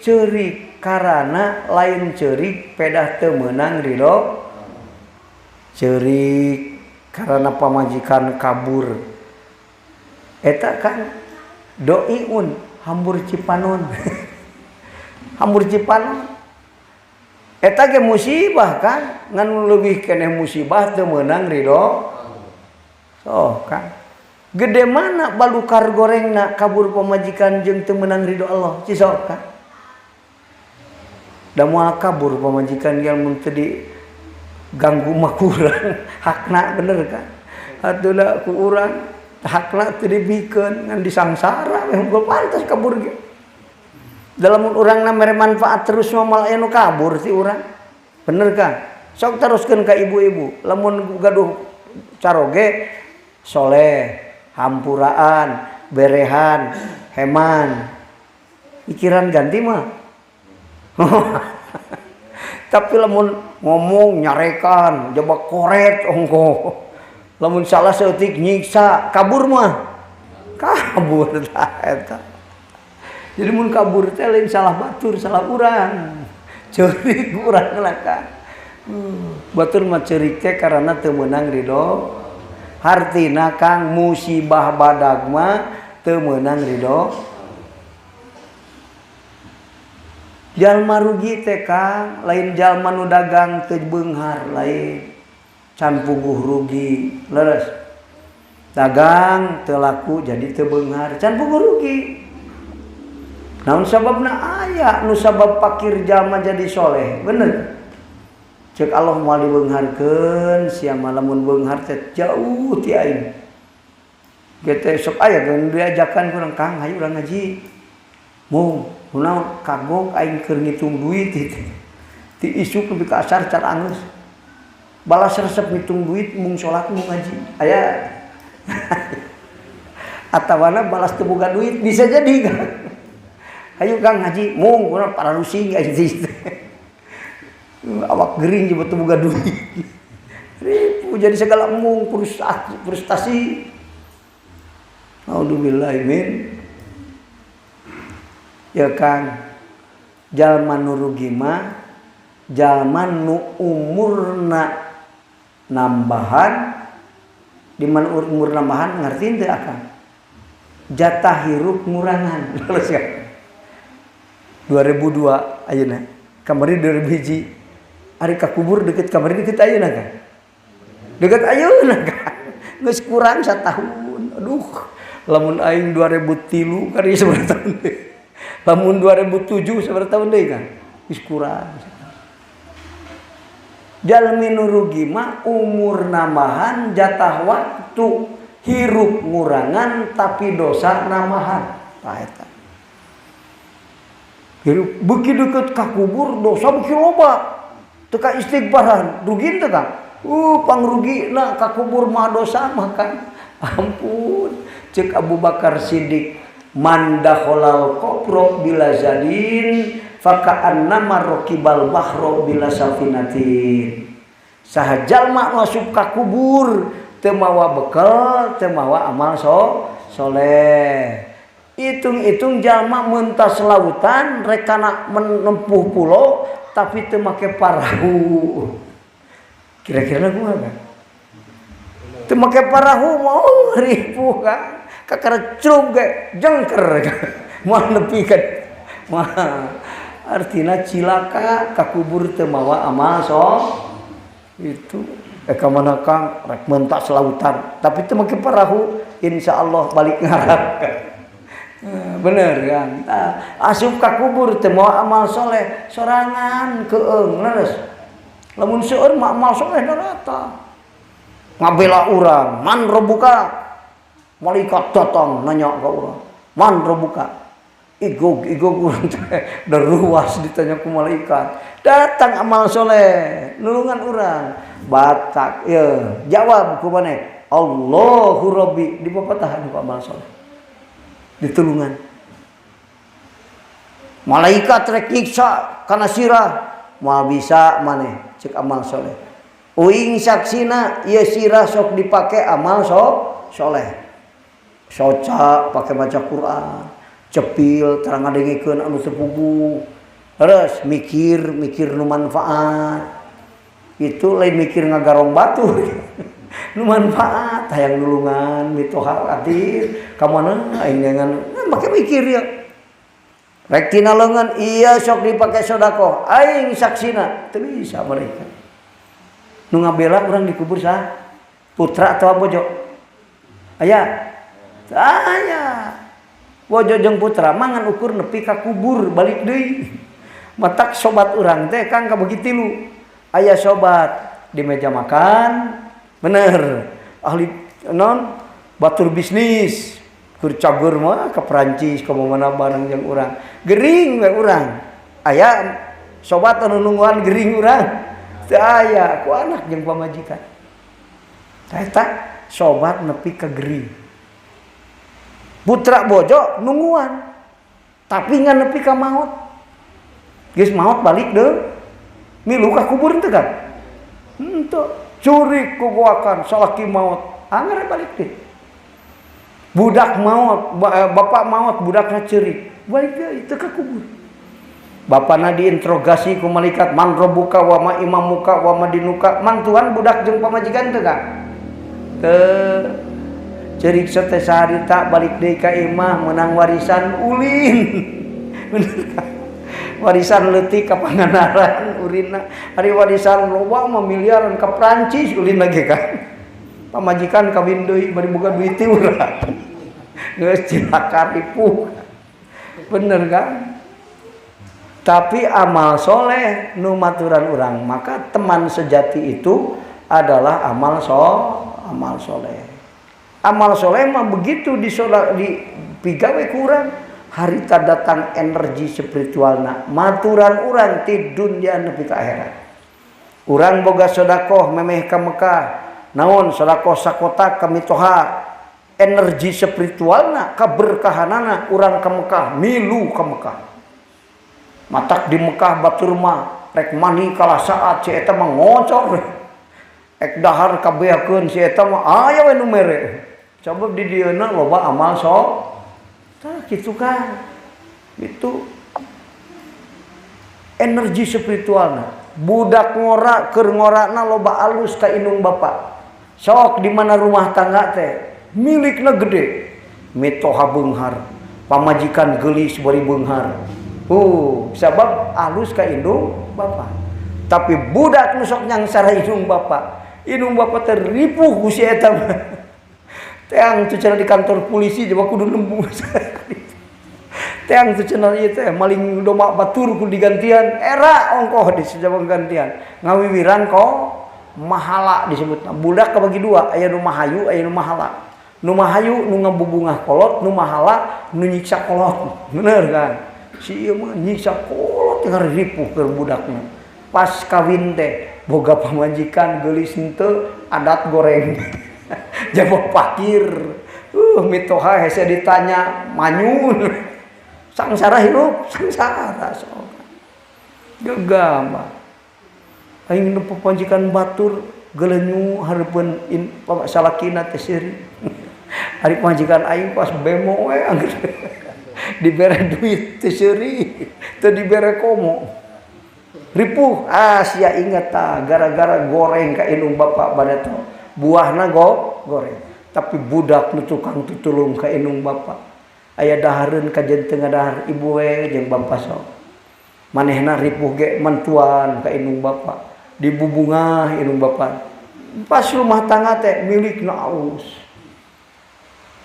ceurik karena lain ceurik pedah teu meunang ridho. Ceurik karena pamajikan kabur, eta kan doiun hambur cipanon, hambur cipanon. Eta ge musibah kan, ngan leuwih keneh musibah teu meunang ridho. So kan gede mana balukar gorengna, kabur pamajikan jeung teu meunang ridho Allah? Cisok kan da moal kabur pamajikan yang mun teu diganggu mah kurang hakna, bener kan? Atuh da ku urang hakna teu dibikeun, ngan disangsara we unggul, pantas kabur ge. Dalam urang na mere manfaat terus mah moal aya nu kabur si urang, bener kan? Sok teruskeun ka ibu-ibu, lamun gaduh caroge soleh, hampuraan, berehan, heman, pikiran ganti mah. Tapi lamun ngomong nyarekan, jabak koret ongko, lamun salah saeutik nyiksa, kabur mah kabur. Tah eta. Jadi mun kabur teh lain salah batur, salah urang, ceurik urang lah kan. Batur mah ceurik teh karena teu meunang ridho. Hartina kang, musibah badag mah teu meunang ridho. Jalma rugi teh kang lain jalma nu dagang teu beunghar, lain, can puguh rugi. Leres, dagang teu laku jadi teu beunghar, can puguh rugi. Naon sababna? Aya nu sabab pakir jalma jadi soleh, bener. Cek Allah moal dibeungharkeun sia mah, lamun beunghar teh jauh ti aing. Ge sok aya geun diajakan kurang, "Kang, hayu urang ngaji." "Mung kunaon?" "Kagok aing keur ngitung duit itu. Ti isuk nepi ka asar can anggeus. Balas resep ngitung duit, mung salat mung ngaji." Aya atawana balas teu boga duit bisa jadi kan. "Hayu Kang ngaji." "Mung kunaon? Pararusing aing teh. Awak gering jeung teu boga duit." Ripu jadi segala mung frustasi, frustasi. Naudzubillah min. Ya Kang, jalma nu rugi mah jalma nu umurna nambahan. Di mana umur nambahan, ngerti teu akang? Jatah hirup ngurangan. Terus ya. 2002 ayeuna. Kamari 2000 hiji. Ari ka kubur deket kamari, deket ayeuna kan? Deket ayeuna kan? Geus kurang satahun. Aduh, lamun aing 2003 kan ieu sabaraha tahun deui? Lamun 2007 sabaraha tahun deui kan? Geus kurang. Jalmi nu rugi mah umur nambahan, jatah waktu hirup ngurangan, tapi dosa nambahan. Tah eta. Hirup beuki deukeut ka kubur, dosa beuki loba. Teu ka istighfaran, rugi teu Kang? Pangrugina ka kubur mah dosa mah kan. Ampun, cek Abu Bakar Siddiq, man dakhalal qabra bila zadin faka'annama raqibal bahro bila safinatin. Saha jalma masuk ka kubur teu mawa bekal, teu mawa amal soleh. Hitung-hitung jalma mentas lautan rek kana menempuh pulau tapi teu make parahu. Kira-kira kumaha kan? Teu make parahu mau ripuh kan? Kakara club ge jengker kan. Moal nepi kan. Mah artina cilaka ka kubur teu mawa amal so itu. Ka mana Kang? Rek mentas lautan tapi teu make parahu, insyaallah balik ngarap. Bener kan? Nah, asup ka kubur teu mawa amal soleh sorangan keung, leres. Lamun seueur mah amal soleh rata ngabela urang. Man robuka? Malaikat datang nanya ka urang, man robuka? Igog igog urang teh ruas ditanya ku malaikat. Datang amal soleh nulungan urang, batak ya jawab ku maneh, Allahu Rabbi. Dipapatahan ku amal soleh, ditulungan. Malaikat rek nyiksa kana sirah, moal bisa maneh, cek amal soleh. Uing saksina ieu sirah sok dipake amal soleh. Soca pake maca Quran, cepil terang ngadengikeun anu teu puguh. Terus mikir nu manfaat. Itu lain mikir ngagarong batu. Nu manfaat hayang nulungan mitoha adir ka mana aing ngan make mikir ya. Rek tina leungeun ieu sok dipake sedekah aing saksina teu bisa mereka. Nu ngabela urang dikubur saha? Putra atau bojo? Aya? Aya. Bojo jeung putra mah ngan ukur nepi ka kubur balik deui. Matak sobat urang teh Kang kabagi tilu. Aya sobat di meja makan, bener. Ahli non batur bisnis. Keur cagur mah ke Perancis ka mana bareng jeung urang. Gering we urang. Aya sobat anu nungguan gering urang. Teu aya ku anak jeung pamajikan. Eta sobat nepi ka gering. Putra bojo nungguan. Tapi ngan nepi ka maot. Geus maot balik deui. Milu ka kubur teu kan? Henteu. Curik kugoakan salaki maot. Angger balik deui. Budak maot, bapak maot, budakna ceurik. Balik deui teu ka kubur. Bapana diinterogasi ku malaikat, man rabbuka wa ma imamuka wa ma dinuka. Mantuan budak jeung pamajikan teu ka? Teu. Ceurik teh saharita balik deui ka imah meunang warisan ulin. Bener ka? Warisan leutik ka Pangandaran urinna. Ari warisan loba mah miliaran ka Prancis ulin lagi kan. Pamajikan kawin deui bari boga duit ti urang. Geus cilaka ripuh. Bener kan? Tapi amal soleh nu maturan urang, maka teman sejati itu adalah amal soleh. Amal soleh mah begitu di pigawe kurang harita datang energi spiritualna maturan urang ti dunya nepi ka akhirat. Urang boga sedekah memeh ka Mekah, naon sedekah sakotak ka mitoha, energi spiritualna kaberkahanana urang ka Mekah, milu ka Mekah. Matak di Mekah batur mah rek mani kalah saat si eta mah ngocor. Rek dahar kabeakeun si eta mah aya we nu mere. Coba di dieuna loba amal sok. Tah kitu kan. Itu energi spiritualna. Budak ngora keur ngorana loba alus ka indung bapa. Sok di mana rumah tangga teh milikna gede. Mitoha beunghar, pamajikan geulis bari beunghar. Sabab alus ka indung bapa. Tapi budak nu sok nyangsara indung bapa. Indung bapa teh ripuh ku si eta mah. Teang teu cenah di kantor polisi coba kudu nembung. Teang teu cenah ieu teh maling domba batur kudu digantian. Era ongkoh di sejaba gantian. Ngawiwiran ko mahala disebutna. Budak kabagi dua, aya nu mahayu, aya nu mahala. Nu mahayu nu ngabubungah kolot, nu mahala nu nyiksa kolot. Bener kan? Si ieu mah nyiksa kolot ngaripuh keur budakna. Pas kawin teh boga pamajikan geulis henteu adat goreng. Jaba pakir. Mitoha hese ditanya manyun. Sangsara hirup, sangsara sok. Gegabah. Aing nu pamajikan batur geuleunyu hareupeun salakina teh seuri. Ari pamajikan aing pas bemo we angger dibere duit teu seuri, teu dibere komo. Ripuh, sia ingat ta gara-gara goreng ka indung bapak bareto. Buahna goreng. Tapi budak nu tukang tutulung ka indung bapak. Aya dahareun kajen teu ngadahar ibu we jeung bapa sok. Manehna ripuh ge mantuan ka indung bapak. Dibubungah indung bapak. Pas rumah tangga teh milikna alus.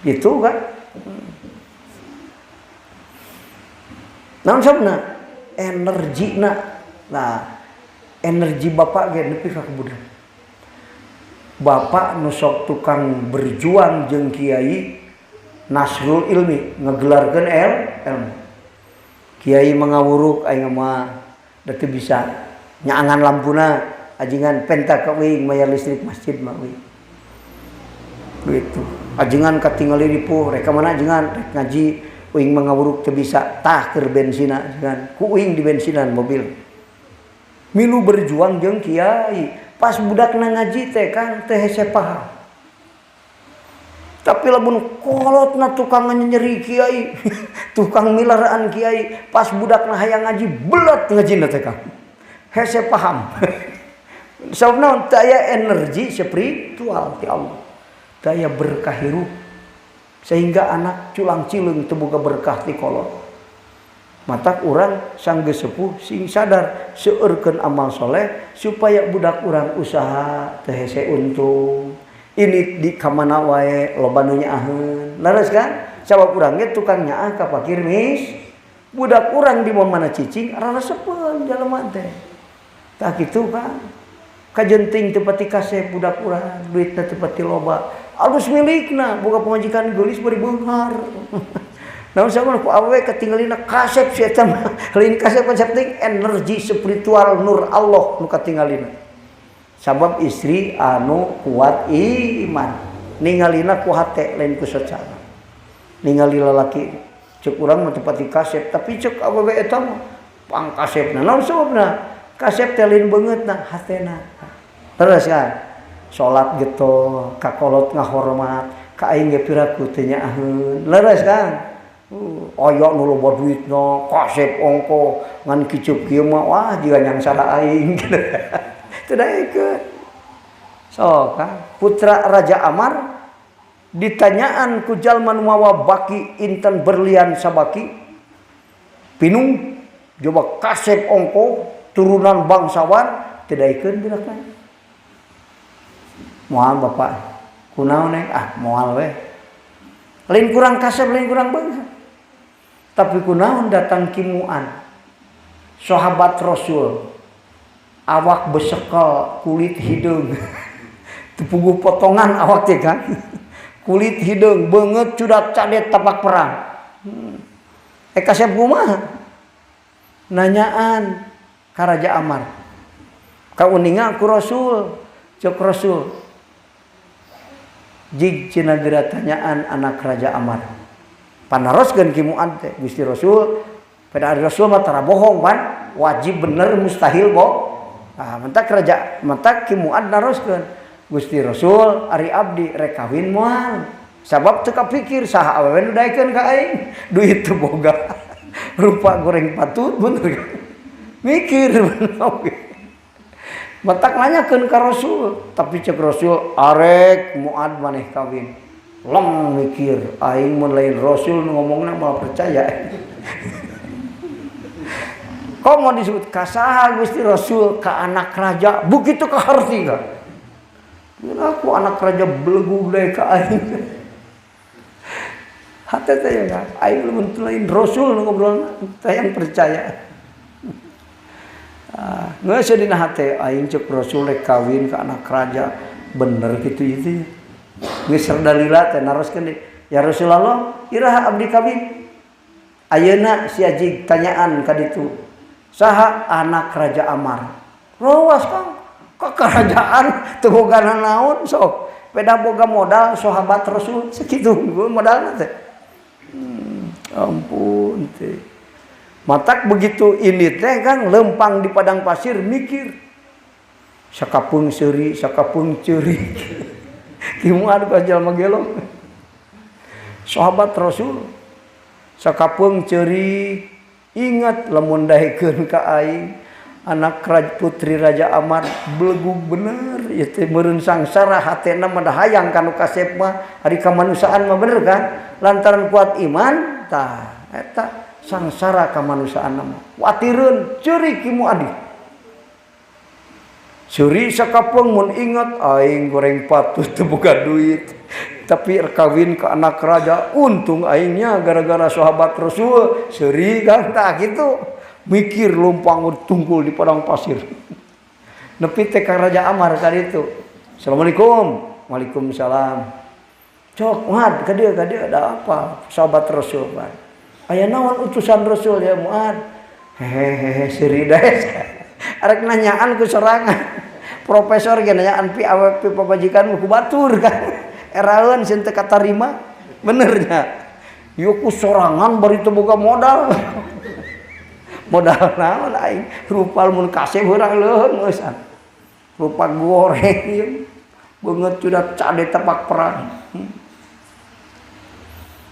Gitu kan? Naon sabna? Energina. Nah, energi bapak ge nepi ka budak. Bapak nu sok tukang berjuang jeung kiai Nasrul Ilmi ngegelarkeun ilmu. Kiai mangawuruk aing mah da teu bisa nyaangan lampuna ajingan penta ka uing mayar listrik masjid mah uing. Gitu. Ajengan katingali ripuh rek ka mana ajengan rek ngaji uing mangawuruk teu bisa tah keur bensina ajengan ku uing di bensinan mobil. Milu berjuang jeung kiai. Pas budakna ngaji teh, Kang, teh hese paham. Tapi lamun kolotna tukang nyeri kiai, tukang milaraan kiai, pas budakna hayang ngaji, belet ngajina teh, Kang. Hese paham. Sabab naon? Teu aya energi spiritual ti Allah. Teu aya berkah hirup. Sehingga anak culang cileung teu boga berkah ti kolot. Matak urang sanggeus sepuh sing sadar seueurkeun amal soleh supaya budak urang usaha teu hese untung. Ini di kamana wae loba nu nyaaheun. Leres kan? Sabab urang ge tukang nyaah ka fakir mis. Budak urang di mana cicing rarasepeun jalema teh. Tah kitu kan. Kajenting teu pati kasep budak urang, duitna teu pati loba. Alus milikna, boga pamajikan geulis bari beunghar. Naon sababna? Ku awewe katinggalina kasep si eta mah. Lain kasep, konsep teh energi spiritual nur Allah nu katinggalina. Sabab istri anu kuat iman, ningalina ku hate, lain ku sosial. Ningali lalaki cek urang mah teu pati kasep, tapi cek awewe eta mah pangkasepna. Naon sababna? Kasep teh lain beungeutna, hatena. Terus kan salat getol, ka kolot ngahormat, ka aing ge piraku teu nyaaheun. Leres kan? Aya nu loba duitna, kasep ongko, ngan kiceup kieu mah wah jiga nyangsara aing. Teu daekeun. Sok kan putra Raja Amar ditanyaan ku jalma nu mawa baki intan berlian sabaki pinung, coba kasep ongko, turunan bangsawan, teu daekeun budakna. Moal, Bapak. Kunaon, Neng? Ah, moal we. Lain kurang kasep, lain kurang beunghar. Tapi kunaon datang Ki Muad, sahabat Rasul, awak besekel, kulit hideung. Teu puguh potongan awak teh kan. Kulit hideung, beungeut cudat cadet tapak perang. Eh, kasep kumaha? Nanyaan ka Raja Amar. Kauninga ku Rasul, cek Rasul. Jig cenah geura tanyaan anak Raja Amar. Panaroskeun Ki Muad teh, Gusti Rasul, pada ari Rasul mah tara bohong pan, wajib bener, mustahil bohong. Ah, mentak raja, mentak Ki Muad naroskeun, Gusti Rasul, ari abdi rek kawin moal? Sabab teu kapikir saha awewe nu daekeun ka aing, duit teu boga. Rupa goreng patut, bener kan? Mikir bener oge. Matak nanyakeun ka Rasul, tapi cek Rasul, arek Muad maneh kawin. Long mikir, aing mun lain Rasul nu ngomongna moal percaya. Kok mau disebut kasaha, Gusti Rasul? Ka anak raja, begitu kaharti kan. Aku anak raja belegug deui ka aing. Hate teh ya kan, aing lamun lain Rasul nu ngobrolna teh yang percaya. Ah, geus dina hate aing cek Rasul rek kawin ka anak raja, bener kitu itu. Geus rada lila teh naroskeun deui. Ya Rasulullah, iraha abdi kawin? Ayeuna si Ajig tanyaan ka ditu. Saha anak Raja Amar? Rawas, Kang. Ka kerajaan teu boga naon sok. Beda boga modal sahabat Rasul sakitu modalna teh. Ampun teh. Matak begitu ini teh kan lempang di padang pasir mikir. Sakapeung seuri, sakapeung ceurik. Ki Muad ka jalma gelo. Sahabat Rasul sakapeung ceurik, ingat lamun daekeun ka aing anak raj putri Raja Amar, belegug bener ieu teh, meureun sangsara hatena mah, hayang kanu kasep mah, ari kamanusiaan mah, bener kan? Lantaran kuat iman tah eta sangsara kamanusiaan mah watireun. Ceurik Ki Muadi, seuri sakapeung mun ingat aing goreng patut teu boga duit, tapi kawin ke anak raja, untung aingnya gara-gara sahabat Rasul. Seuri kan, tak gitu mikir, lumpang tungkul di padang pasir, nepi teh ka Raja Amar kali itu. Assalamualaikum. Waalaikumsalam. Cok Muad, ka dieu, ka dieu, ada apa? Sahabat Rasul kan aya naon, utusan Rasul ya Muad. Hehehe, seuri daes arek nanyaan ku sorangan. Profesor ge nanyaan pi awe pi pamajikan ku batur kan eraeun sieun teu katarima, benernya ieu ku sorangan bari teu boga modal. Modal naon aing? Rupa mun kasep urang leuheung geusan. Rupa goreng ieu. Beungeut sudah cade tepak perang.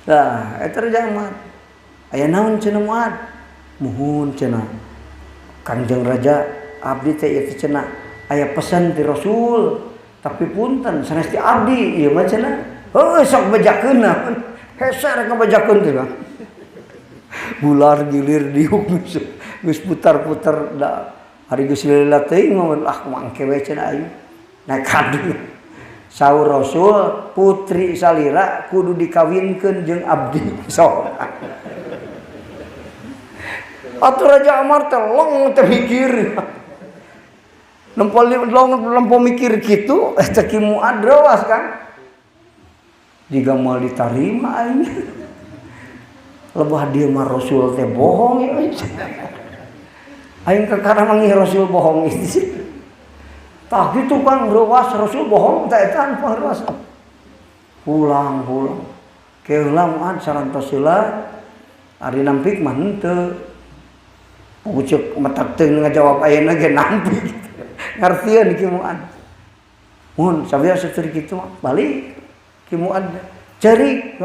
Nah, eta Raja Ammar. Aya naon cenah Muad? Muhun cenah. Kangjeng Raja abdi teh ieu teh cenah aya pesan ti Rasul, tapi punten sanes ti abdi ieu mah cenah. Heuh sok bejakeun naon. Hese rek ngabejakeun teh. Bular gilir diuk geus putar-putar da ari geus lila teuing mah ah mangke we cenah aing. Naik kadu. Saur Rasul putri salira kudu dikawinkeun jeung abdi sok. Atuh Raja Ammar teh long teh mikir. Nempo long nempo mikir kitu eta Ki Muad rewas kan. Jiga moal ditarima aing. Lebah dia mah Rasul teh bohong ya. Aing kakara manggih Rasul bohong itu. Tah gitu kan rewas Rasul bohong teh eta rewas. Pulang pulang. Keula Muad sarantos heula ari nampik mah henteu. Pucuk matak teu ngajawab ayeuna ge nampik. Ngartieun Ki Muad. Mun sabiasa ceuri kitu mah balik Ki Muad ceurik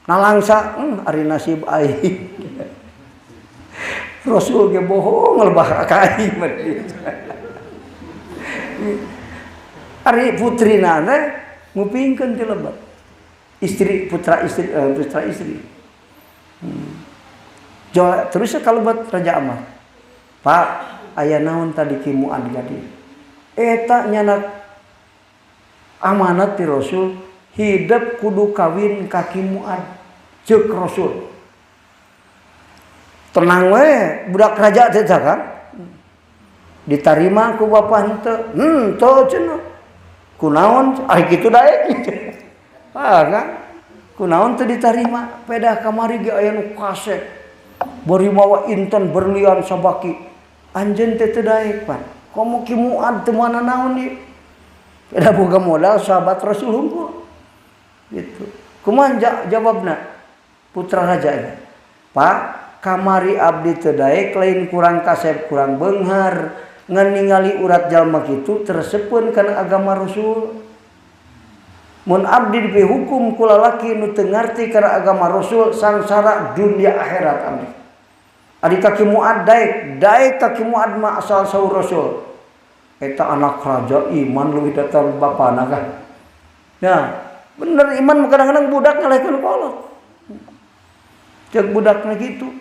nalangsa ari nasib aing. Rasul ge bohong lebah ka aing mah. Ari putrina teh ngupingkeun ti lebat. Istri putra istri putra istri. Terus kalau buat Raja Ammar. Pak, aya naon tadi Ki Muad jadi? Eta nyanak amanat ti Rasul hidup kudu kawin ka Ki Muad. Ceuk Rasul. Tenang we budak raja teh kan. Ditarima ku bapa henteu. Henteu cenah. Kunaon ari kitu daek. Ah kan? Kunaon teu ditarima? Pedah kamari ge aya nu kasep. Bari mawa inten berlian sabaki. Anjeun teh teu daek pan. Komo Ki Muad teu mana naon ieu. Pedah boga modal sahabat Rasul hungkul. Gitu. Kumaha jawabna? Putra raja ini. Pak, kamari abdi teu daek lain kurang kasep kurang beunghar. Ngan ningali urat jalma kitu tersepeun kana agama Rasul. Mun abdi dipihukum ku lalaki nu teu ngarti kana agama Rasul sangsara dunia akhirat abdi. Ari ka Ki Muad daek, daek ka Ki Muad mah asal saur Rasul. Eta anak raja iman leuwih datang bapana kan. Ya, bener iman kadang-kadang budak ngalehkeun kolot. Ceuk budakna kitu.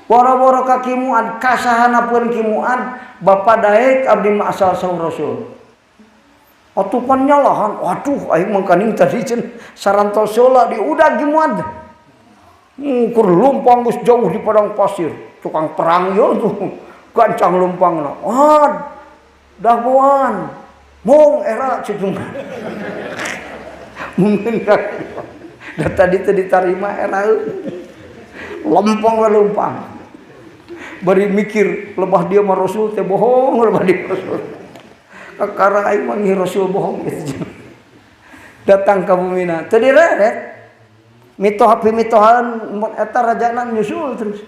Boro-boro ka Ki Muad kasahana pun Ki Muad bapa daek abdi mah asal saur Rasul. Atupan nyalahan, waduh aing mangkaning tadi cenah sarantos heula diudag Ki Muad. Ngukur lumpang geus jauh di padang pasir, tukang perang ieu tuh. Gancang lumpangna. Ad dagoan. Mong era cek. Mungkin kan. Da tadi teu ditarima era. Lempang we lumpang. Bari mikir lebah dia mah Rasul teh bohong lebah dia Rasul. Kakara aing manggih Rasul bohong gitu. Datang ka bumina teu direret. Mitoha pimitohan eta rajana nyusul terus.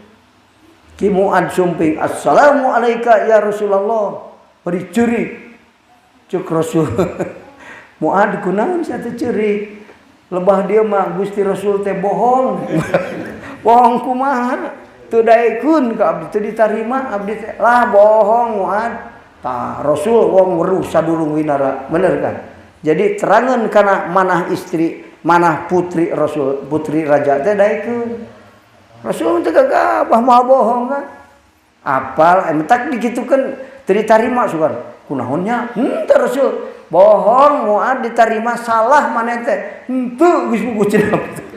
Ki Muad sumping assalamu alayka ya Rasulullah. Bari ceurik. Ceuk Rasul. Muad kunaon sia teh ceurik? Lebah dia mah Gusti Rasul teh bohong. Bohong kumaha? Teu daekeun ka abdi teu ditarima abdi teh. Lah bohong Muad. Tah Rasul wong weruh sadurung winara. Bener kan? Jadi terangan kana manah istri, manah putri Rasul, putri raja teh daekeun. Rasul teh gagabah moal bohong kan? Apal mentak dikitukeun teu ditarima sugan. Kunaon nya? Henteu Rasul. Bohong Muad ditarima salah maneh teh. Henteu geus buku cenah.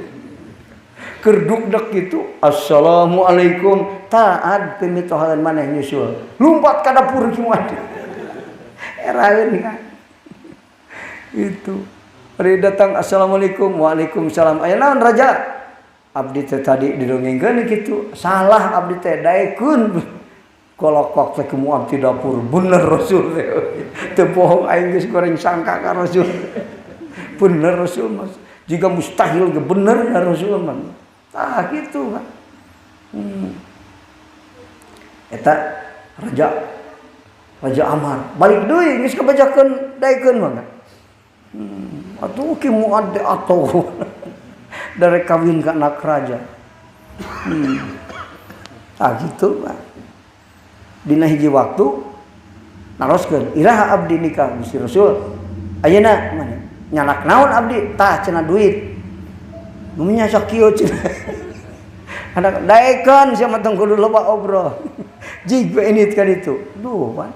Keur dukdek kitu assalamualaikum taat pimitohan maneh nyusul. Lumpat ka dapur Ki Muad. Eraeun kan. Itu. Ari datang assalamualaikum waalaikumsalam. Aya naon raja? Abdi teh tadi didongengkeun kitu. Salah abdi teh daekeun. Kolokok teh ku abdi dapur. Bener Rasul teh. Teu bohong aing geus goreng sangka ka Rasul. Bener Rasul mas. Jika mustahil ge bener ya Rasul mah. Tah kitu kan. Eta raja Raja Amar balik deui geus kabejakeun daekeun mah. Atuh Ki Muad atau dari kawin ke anak raja. Ah gitu mah. Dina hiji waktu naroskeun iraha abdi nikah Gusti Rasul. Ayeuna mana? Nyanak naon abdi? Tah cenah duit. Nu nya sakieu cenah. Anak daekeun sia mah tong kudu loba obrol. Jig we init ka ditu. Duh pan.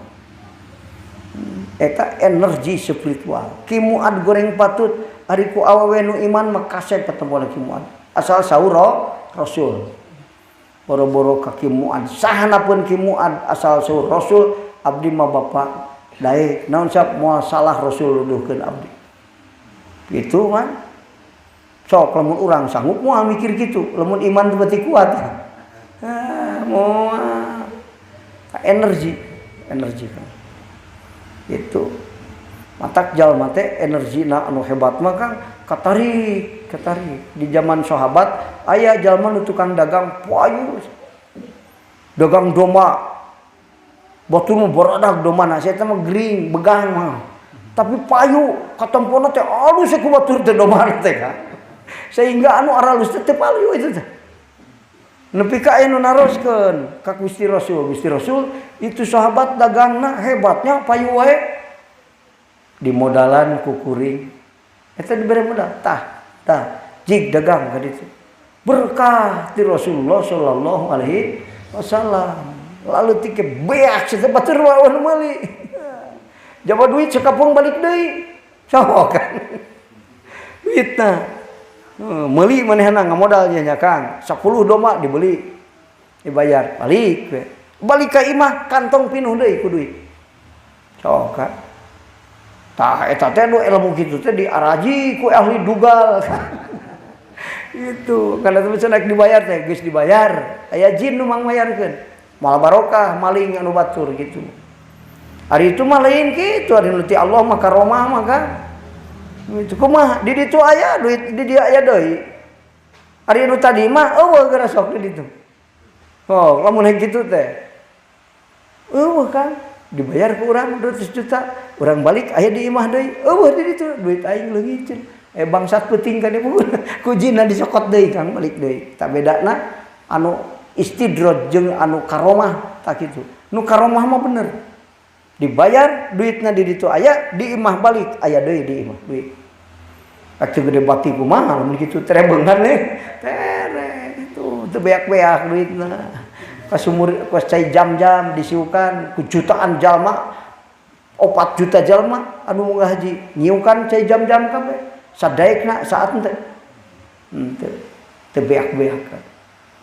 Eta energi spiritual. Ki Muad goreng patut ari ku awewe nu iman mah kasep ketemu Ki Muad. Asal saur Rasul. Boro-boro ka Ki Muad sahana pun Ki Muad asal saur Rasul abdi mah bapak daek naon sap moal salah Rasul nuduhkeun abdi. Gitu kan. Sok lamun urang sanggup moal mikir kitu, lamun iman teu beuti kuat. Ah, moal. Energi, energi kan. Itu matak jalma teh energina anu hebat mah Kang katarik, katarik. Di zaman sahabat aya jalma nu tukang dagang payu. Dagang domba. Batur mah baradag dombana, sia teh mah gering, begang mah. Tapi payu katempona teh alus ku batur teh dombana teh Kang. Sehingga anu aralus teh teu payu itu teh. Nepi ka aya nu naroskeun ka Gusti Rasul. Gusti Rasul itu sahabat dagangna hebatnya payu wae. Dimodalan ku kuring. Eta dibere modal tah, tah jig dagang ka ditu. Berkah ti Rasulullah sallallahu alaihi wasallam. Lalu tike beak sia batur wae nu meuli. Jaba duit sekampung balik deui. Sok kan. Duitna. Meuli manehna ngamodal nya Kang. 10 domba dibeli. Dibayar balik we. Balik ka imah kantong pinuh deui ku duit. Sok kan. Tah eta teh nu ilmu kitu teh diaraji ku ahli dugal. Itu karena teh cenah dibayar teh geus dibayar. Aya jin nu mangmayarkeun. Moal barokah maling anu batur gitu. Ari itu mah lain kitu, ari nu ti Allah mah karomah mah kan. Itu kumaha di ditu aya duit di dieu aya deui. Ari nu tadi mah eueuh geura sok di ditu. Oh, lamun kitu teh. Eueuh Kang, dibayar ku urang 200 juta, urang balik aya di imah deui. Eueuh di ditu duit aing leungit cenah. Bangsat peuting kan ibu. Ku jinna disokot deui Kang balik deui. Tak bedana anu istidraj jeung anu karomah tak kitu. Nu karomah mah bener. Dibayar duitna di ditu aya, di imah balik aya deui di imah duit. Atuh gede bati kumaha lamun kitu tere beungan nih. Tere itu teu beak-beak duitna. Ka sumur ka cai jam-jam disiukan ku jutaan jalma, 4 juta jalma anu munggah haji nyiukan cai jam-jam kabeh. Sadaekna saat teh. Henteu teu beak-beak.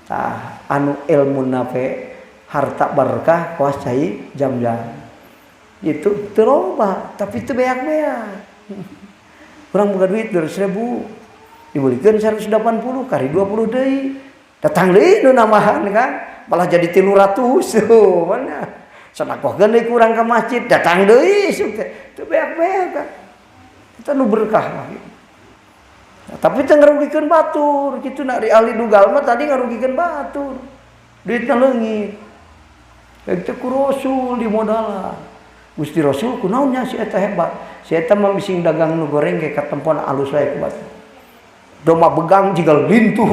Tah anu ilmu nape harta berkah kawas cai jam-jam. Itu teu loba tapi teu beak-beak. Urang boga duit 200.000 dibelikeun 180 kari 20 deui. Datang deui nu nambahan kan malah jadi 300 tuh mana. Sedekahkeun deui ku urang ka masjid datang deui isuk teh teu beak-beak kan. Eta nu berkah mah. Nah, tapi teu ngarugikeun batur kitu na ari ahli dugal mah tadi ngarugikeun batur. Duitna leungit. Eta ku Rasul dimodalan. Gusti Rasul kunaon nya si eta hebat. Si eta mah bising dagang nu goreng ge katempon alus wae ku batur. Domba begang jiga lintuh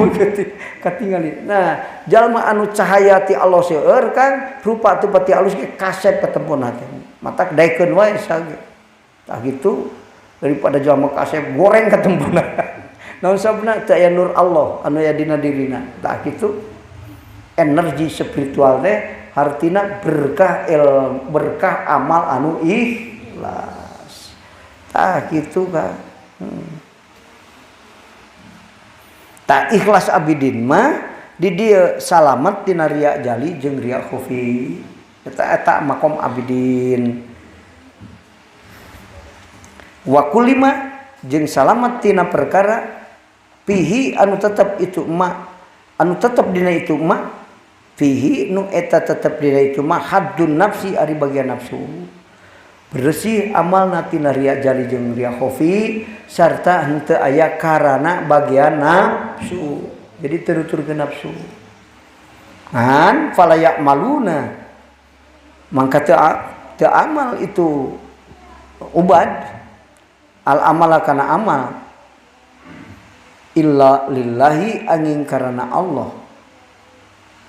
katingali. Nah, jalma anu cahaya ti Allah seueur Kang, rupa teu pati alus ge kasep katempon teh. Matak daekeun wae sage. Tah gitu daripada jalma kasep goreng katempon. Naon sabna teu aya nur Allah anu aya dina dirina. Tah kitu energi spiritual teh hartina berkah berkah amal anu ikhlas. Tah kitu Kang. Tak ikhlas abidin mah di dieu salamet tina riya jali jeung riya khafi. Eta eta makom abidin. Wa kulima jeung salamet tina perkara pihi anu tetep itu ma anu tetep dina itu ma fihi nu eta tetep dina itu ma haddun nafsi ari bagian nafsu. Bersih amalna tina riya jali jeung riya khafi sarta henteu aya karana bagian nafsu. Jadi teruturkeun nafsu. Ngan fala ya'maluna mangka teu Teu amal itu ubad al amala kana amal illa lillahi angin karena Allah,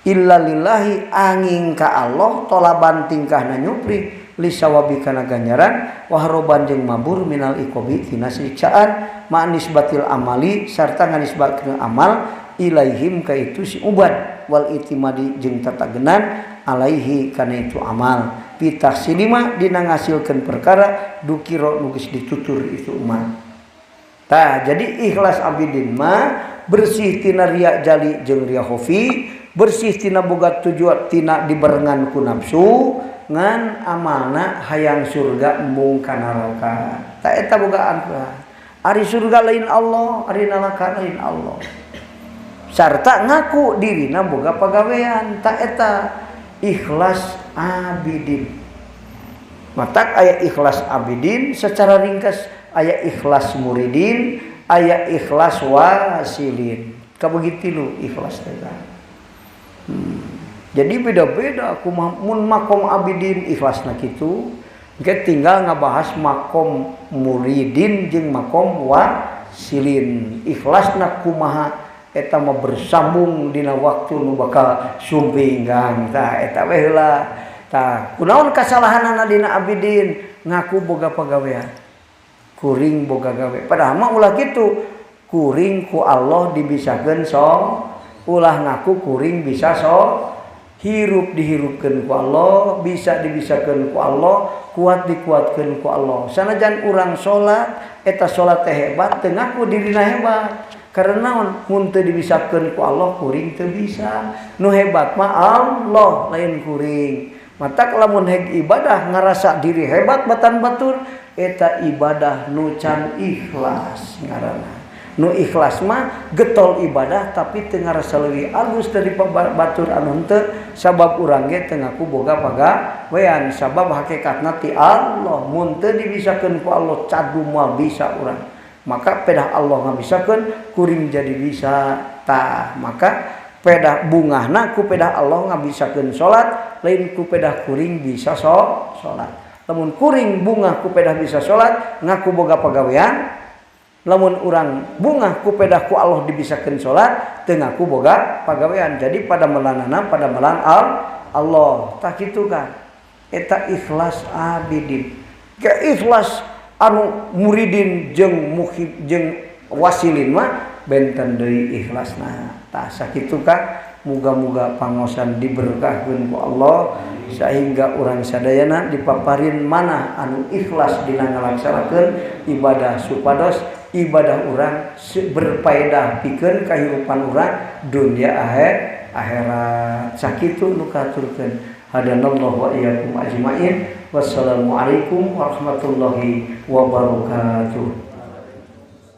illa lillahi angin ka Allah tolaban tingkahna nyupri lisawabi kana ganjaran wahroban jeung mabur minal iqobi tina siksaan ma'nisbatil amali sarta nganisbatkeun amal ilaihim ka itu si ubad wal itimadi jeung tatagenan alaihi kana itu amal pitahsilima dina ngasilkeun perkara dukiro nu geus ditutur itu umat. Tah jadi ikhlas abidin mah bersih tina riya jali jeung riya khofi, bersih tina boga tujuan tina dibarengan ku nafsu ngan amalna hayang surga embung ka neraka. Tah eta bogaan. Ari surga lain Allah, ari neraka lain Allah. Sarta ngaku dirina boga pagawean, tah eta ikhlas abidin. Matak aya ikhlas abidin secara ringkas, aya ikhlas muridin, aya ikhlas wasilin. Kabegitilu ikhlas teh. Jadi beda-beda kumaha mun makom abidin ikhlasna kitu. Engke tinggal ngabahas makom muridin jeung makom wasilin. Ikhlasna kumaha eta mah bersambung dina waktu nu bakal sumpinggang. Tah eta we heula. Tah kunaon kasalahanana dina abidin ngaku boga pagawean. Kuring boga gawe. Padahal mah ulah kitu. Kuring ku Allah dibisakeun so, ulah ngaku kuring bisa so. Hirup dihirupkeun ku Allah, bisa dibisakeun ku Allah, kuat dikuatkeun ku Allah. Sanajan urang salat, eta salat teh hebat, teu ngaku dirina hebat. Karena naon? Mun teu dibisakeun ku Allah, kuring teu bisa. Nu hebat mah Allah, lain kuring. Matak lamun heg ibadah ngarasa diri hebat batan batur, eta ibadah nu can ikhlas ngaranna. Nu ikhlas mah getol ibadah tapi teu ngarasa leuwih alus dari batur anu henteu, sabab urang ge teu ngaku boga pagawean, sabab hakikatna ti Allah. Mun teu dibisakeun ku Allah cadu moal bisa urang. Maka pedah Allah ngabisakeun kuring jadi bisa. Tah maka pedah bungahna ku pedah Allah ngabisakeun salat, lain ku pedah kuring bisa salat. Lamun kuring bungah ku pedah bisa salat ngaku boga pagawean, lamun urang bungah ku pedah ku Allah dibisakeun salat teu ngaku boga pagawean. Jadi pada melanana pada melan Allah. Tah kitu kan eta ikhlas abidin. Ke ikhlas anu muridin jeung muhib jeung wasilin mah benten deui ikhlasna. Tah sakitu kan muga-muga pangosan diberkahkeun ku Allah sehingga urang sadayana dipaparin mana anu ikhlas dina ngalaksanakeun ibadah supados ibadah urang berfaedah pikeun kahirupan urang dunia akhirat. Sakitu nu kahaturkeun. Hadanallahu wa iyyakum ajmain. Wassalamualaikum warahmatullahi wabarakatuh.